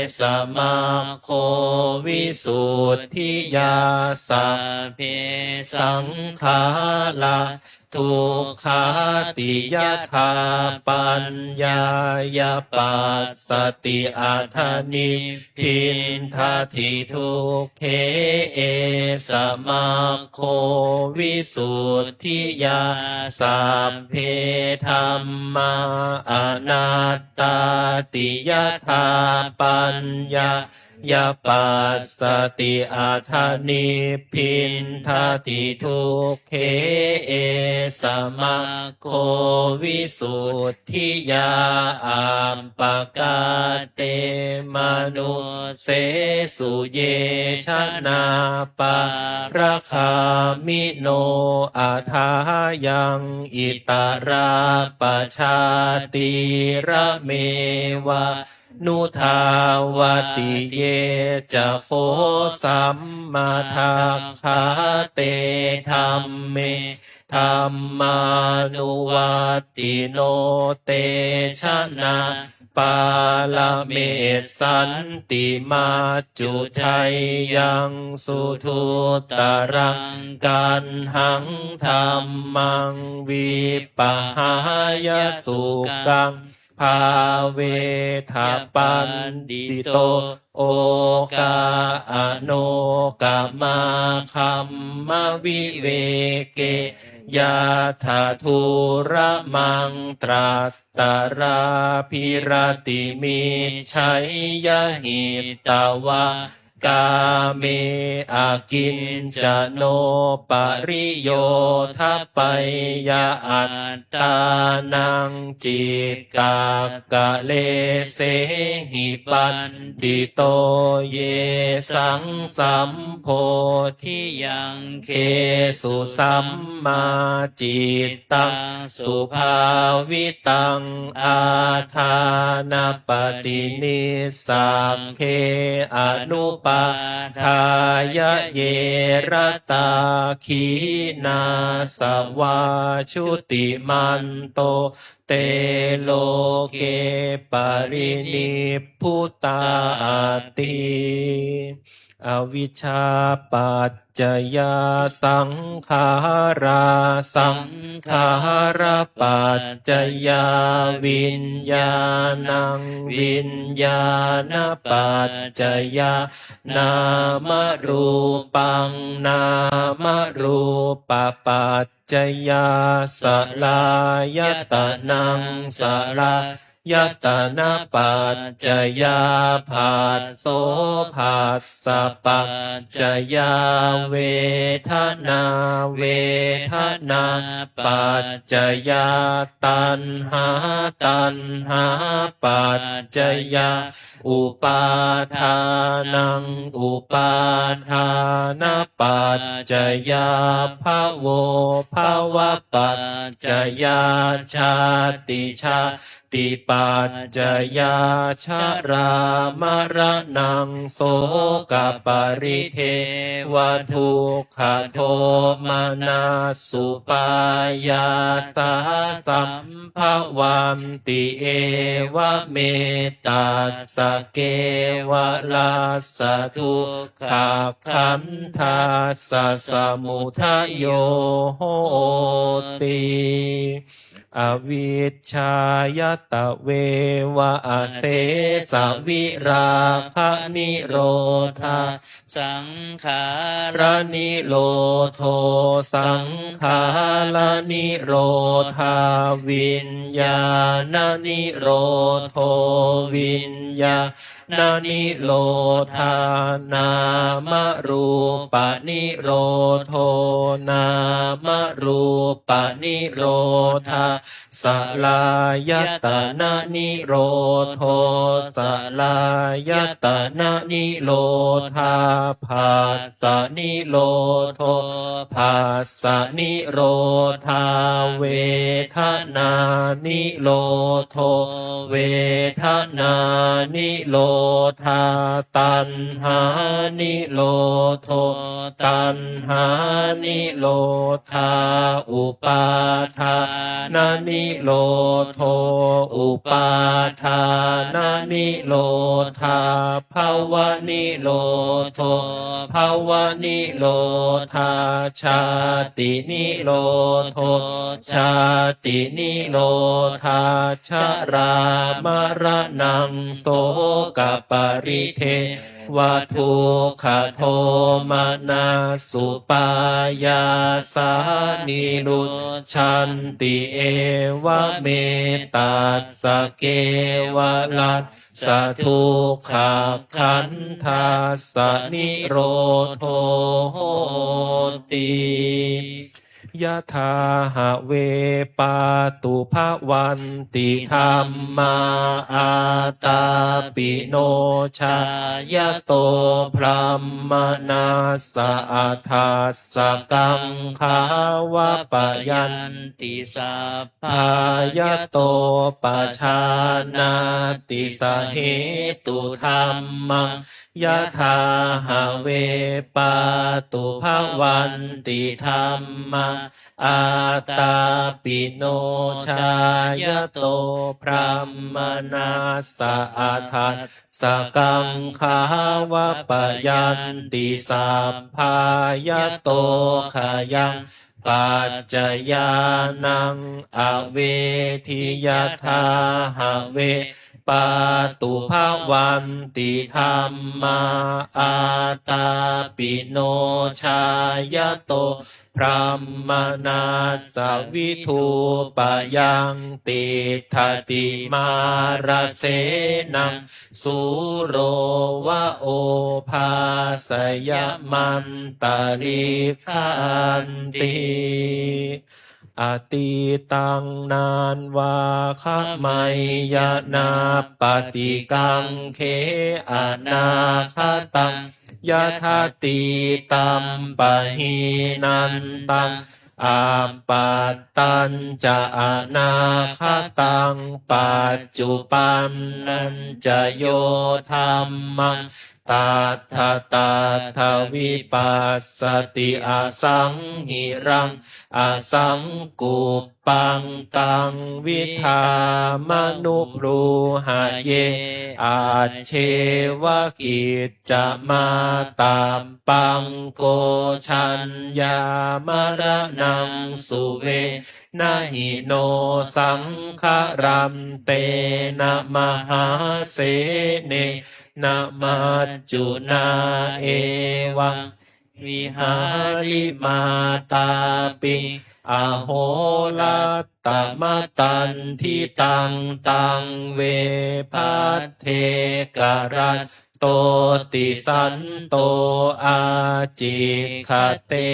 esa maggo visuddhiyā. Sabbe saṅkhārā dukkhāti yadā paññāya passati, atha nibbindati dukkhe, esa maggo visuddhiyā. Sabbe dhammā anattāti yadā paññā ya passati, atha nibbindati dukkhe, esa maggo visuddhiyā. Appakatte manussesu ye janā pāragāmino athāyaṃ itarā pajātīrameva nudhāvati. Ye ca kho sammadakkhā te dhamme dhammānuvattino, te janā pāramessanti maccudheyyaṃ suduttaraṃ. Kaṇhaṃ dhammaṃ vippahāya sukhaṃ bhāvetha paṇḍito. Okā anokamā dhammavivekeyyātha dūramaṃ trattarābhiratimicceyya hitvā kāme akiñcano pariyodapeyya. Attānaṃ cikkakalesehi paṇḍito yesaṃ sambodhiyaṅgesu sammā cittaṃ subhāvitaṃ āṭānāpatinissagge anupādāya ye ratā khīṇāsavā jutimanto te loke parinibbutāti. Avijjāpaccayā saṅkhārā, saṅkhārapaccayā viññāṇaṃ, viññāṇapaccayā nāmarūpaṃ, nāmarūpapaccayā saḷāyatanaṃ, saḷā yatanapaccayā phasso, phassapaccayo vedanā, vedanāpaccayā taṇhā, taṇhāpaccayā upādānaṃ, upādānapaccayā bhavo, bhavapaccayā jāti, jā tipaccayā jarāmaraṇaṃ sokaparidevadukkhadomanassupāyāsā sambhavanti. Evametattha kevalassa dukkhakkhandhassa samudayo hoti. Avijjāya tveva asesavirāganirodhā saṅkhāranirodho, saṅkhāranirodhā viññāṇanirodho, viññā nirodhā nāmarūpanirodho nāmarūpanirodhā saḷāyatananirodho saḷāyatananirodhā phassanirodho phassanirodhā vedanānirodho vedanānirodhā taṇhānirodho taṇhānirodhā upādānanirodho upādānanirodhā bhavanirodho bhavanirodhā jātinirodho jātinirodhā jarāmaraṇaṃ sokaparidevadukkhadomanassupāyāsā nirujjhanti evameta ssa kevalassa dukkhakkhandhassa nirodho hoti. Yadā have pātubhavanti dhammā ātāpino jāyato brāhmaṇassa adhassa kaṅkhā vapayanti sab bhā yato pajānāti sahetu dhammaṃ. Yadā have pātubhavanti dhammā ātāpino jāyato brāhmaṇassa adhassa kaṅkhā vapayanti sabbā yato khayaṃ paccayānaṃ avedhi. Yadā have pātubhavanti dhammā ātāpino jāyato brāhmaṇassa vidhūpayaṃ tiṭṭhati mārasenaṃ sūro va obhāsayamantalikkhanti. Atītaṃ nānvāgameyya nappaṭikaṅkhe anāgataṃ yadatītaṃ pahīnantaṃ appattañca anāgataṃ paccuppannañca yo dhammaṃ tattha tattha vipassati asaṃhiraṃ asaṅkuppaṃ taṃ vidhāmanubrūhaye. Ajjeva kiccamātappaṃ ko jaññā maraṇaṃ suve na hi no saṅgarantena mahāsenena maccunā evaṃ vihārimātāpiṃ ahorattamatanditaṃ taṃ ve bhaddekarattoti santo ācikkhate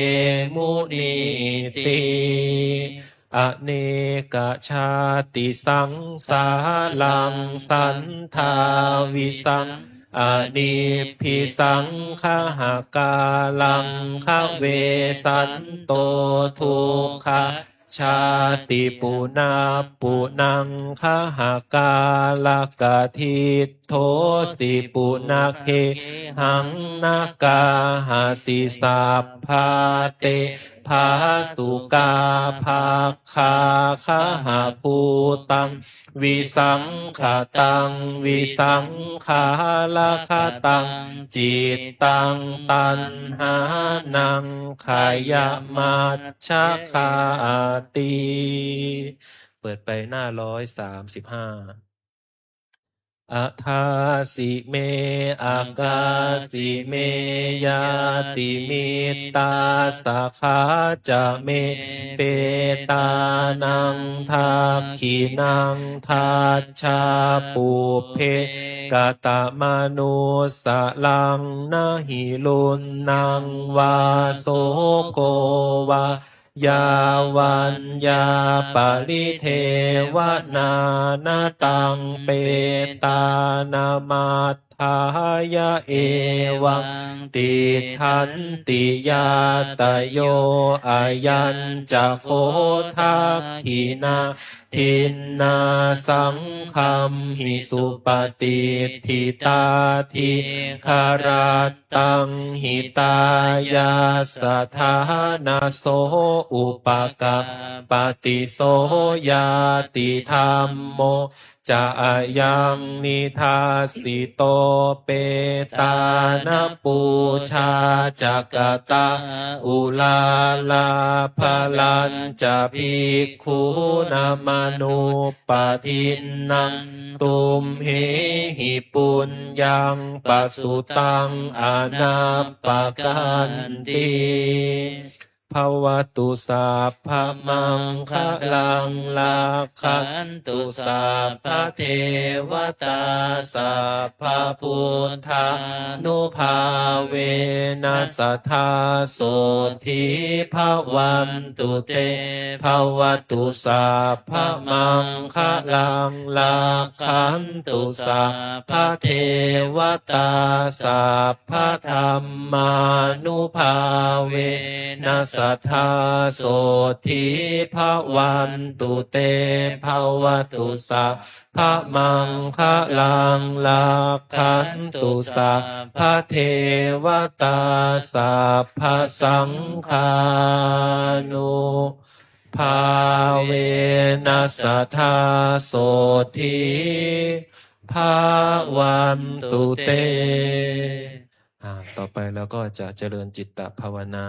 munīti. Anekajātisaṃsāraṃ sandhāvisaṃ anibbisaṅkhahakāraṃ gavesanto dukkhajāti punappunaṃ gahakārakadiṭṭhosi punaggehaṃ naggāhasi sabbā te bhāsukā bhaggā gahābhūtaṃ visaṅkhataṃ visaṅkhāragataṃ cittaṃ taṇhānaṃ khayamajjhagāti. เปิดไปหน้าร้อยสามสิบห้า adāsi me akāsi me ñātimittā sakhā ca me, petānaṃ dakkhiṇaṃ dajjā pubbe katamanussaraṃ. Na hi ruṇṇaṃ vā soko vā yā vaññā paridevanā, na taṃ petānamatthāya evaṃ tiṭṭhanti ñātayo. Ayañca kho dakkhiṇā dinnā saṅghamhi supatiṭṭhitā, dīgharattaṃ hitāyassa ṭhānaso upakappati. So ñātidhammo ca ayaṃ nidassito, petāna pūjā ca katā uḷārā, balañca bhikkhūnamanuppadinnaṃ, tumhehi puññaṃ pasutaṃ anappakanti. Bhavatu sabbamaṅgalaṃ, rakkhantu sabbadevatā, sabbabuddhānubhāvena sadā sotthī bhavantu te. Bhavatu sabbamaṅgalaṃ, rakkhantu sabbadevatā, sabbadhammānubhāvena sadā sotthī bhavantu te. Bhavatu sabbamaṅgalaṃ, rakkhantu sabbadevatā, sabbasaṅghānubhāvena sadā sotthī bhavantu te. อ่า ต่อไปเราก็จะเจริญจิตตภาวนา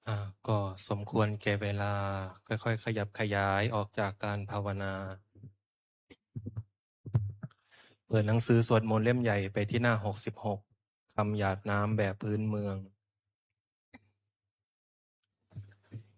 อ่า ก็สมควรแก่เวลา ค่อยๆ ขยับขยายออกจากการภาวนา เปิดหนังสือสวดมนต์เล่มใหญ่ไปที่หน้า หกสิบหก คำหยาดน้ำแบบพื้นเมือง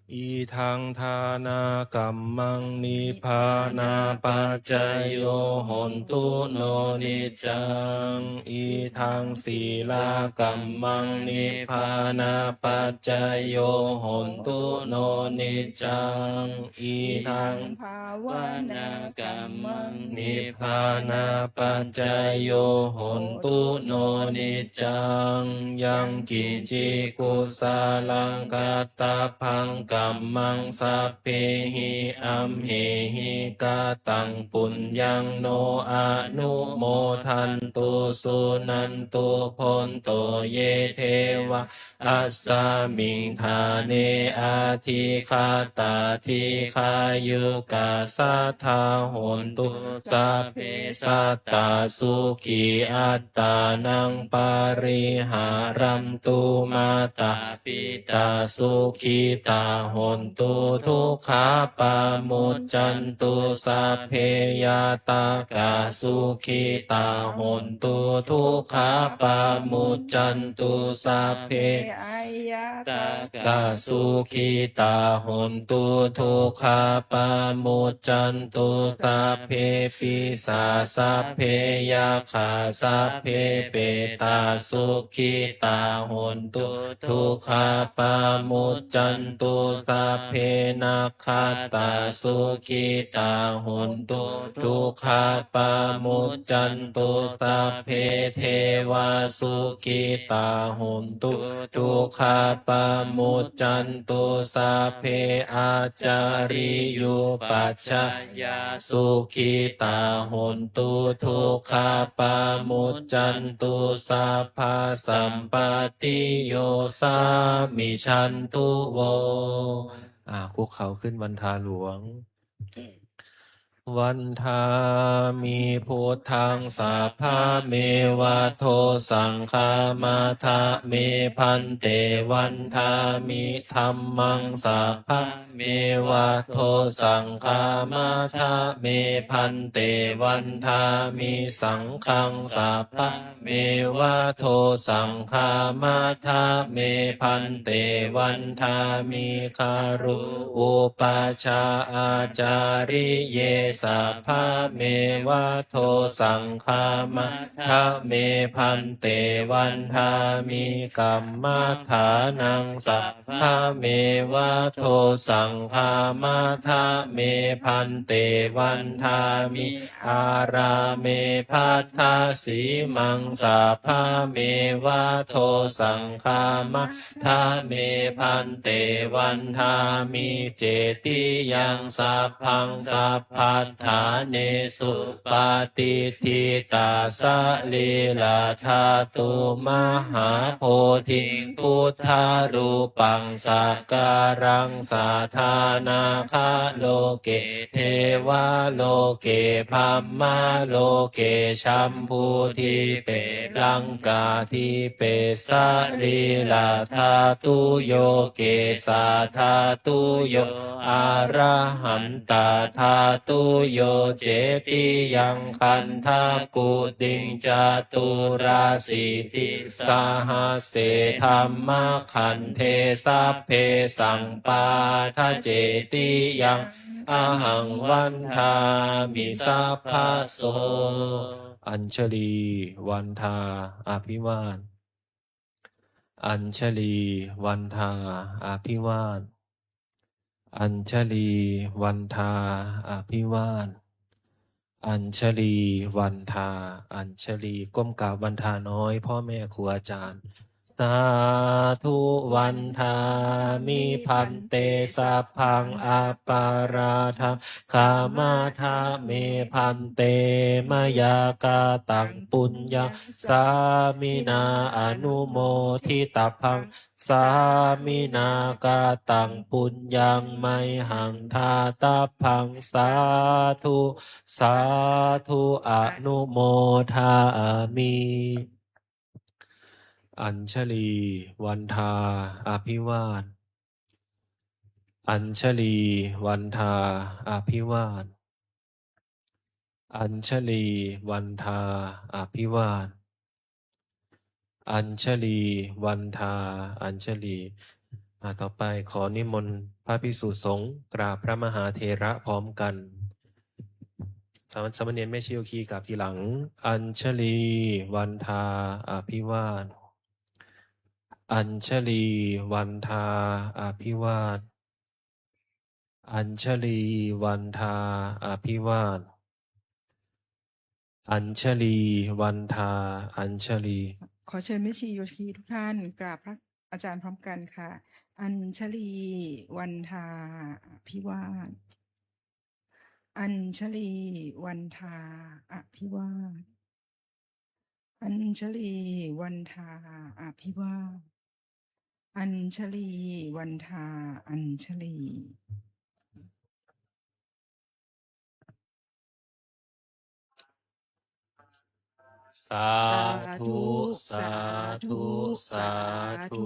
Idaṃ dānakammaṃ nibbānapaccayo hotu no niccaṃ. Idaṃ sīlakammaṃ nibbānapaccayo hotu no niccaṃ. Idaṃ bhāvanākammaṃ nibbānapaccayo hotu no niccaṃ. Yaṅkiñci kusalaṃ kattabbaṃ kammaṃ sabbehi amhehi kataṃ puññaṃ no anumodantu suṇantu bhonto ye devā asmiṃ ṭhāne adhigatā dīghāyukā sadā hontu. Sabbe sattā sukhī attānaṃ pariharantu. Mātā pitā sukhitā hontu dukkhā pamuccantu. Sabbe ñātakā sukhitā hontu dukkhā pamuccantu. Sabbe aññātakā sukhitā hontu dukkhā pamuccantu. Sabbe pisā sabbe yakkhā sabbe petā sukhitā hontu dukkhā pamuccantu. Sabbe nakkhattā sukhitā hontu dukkhā pamuccantu. Sabbe devā sukhitā hontu dukkhā pamuccantu. Sabbe ācariyupajjhāyā sukhitā hontu dukkhā pamuccantu. Sabbasampattiyo samijjhantu vo. อ่า คุกเข่าขึ้นวันทาหลวง Vandāmi buddhaṃ sabbameva dosaṃ khamatha me bhante. Vandāmi dhammaṃ sabbameva dosaṃ khamatha me bhante. Vandāmi saṅghaṃ sabbameva dosaṃ khamatha me bhante. Vandāmi guru upajjhāyācariye sabbameva dosaṃ khamatha me bhante. Vandāmi kammadānaṃ sabbameva dosaṃ khamatha me bhante. Vandāmi ārāme bhaddasīmaṃ sabbameva dosaṃ khamatha me bhante. Vandāmi cetiyaṃ sabbaṃ sabbaṭṭhānesu patiṭṭhitā salīlā dhātu mahābodhiṃ buddharūpaṃ sakalaṃ sadā nāgaloke devaloke brahmaloke jambudīpe laṅkādīpe salīlā dhātuyo kesā dhātuyo arahantadhātuyo cetiyaṃ gandhakuṭiṃ caturāsīti sahasse dhammakkhandhe sabbesaṃ pāda cetiyaṃ ahaṃ vandāmi sabbaso. Añjalī vandā abhivād. Añjalī vandā abhivād. Añjalī vandā abhivād. Añjalī vandā. Añjalī ก้มกราบวันทาน้อย พ่อแม่ครูอาจารย์ Sādhu vandāmi bhante sabbaṃ aparādhaṃ khamatha me bhante. Mayā kataṃ puññaṃ sāminā anumoditabbaṃ sāminā kataṃ puññaṃ mayhaṃ dātabbaṃ sādhu sādhu anumodāmi. Añjalī vandā abhivād. Añjalī vandā abhivād. Añjalī vandā abhivād. Añjalī vandā añjalī. อ่า ต่อไปขอนิมนต์พระภิกษุสงฆ์กราบพระมหาเถระพร้อมกัน สาม- สามเณรแม่ชีโยคีกราบทีหลัง Añjalī vandā abhivād. Añjalī vandā abhivād. Añjalī vandā abhivād. Añjalī vandā añjalī. ขอเชิญแม่ชีโยคีทุกท่านกราบพระอาจารย์พร้อมกันค่ะ Añjalī vandā abhivād. Añjalī vandā abhivād. Añjalī vandā abhivād. Añjalī vandā añjalī. Sādhu, sādhu, sādhu.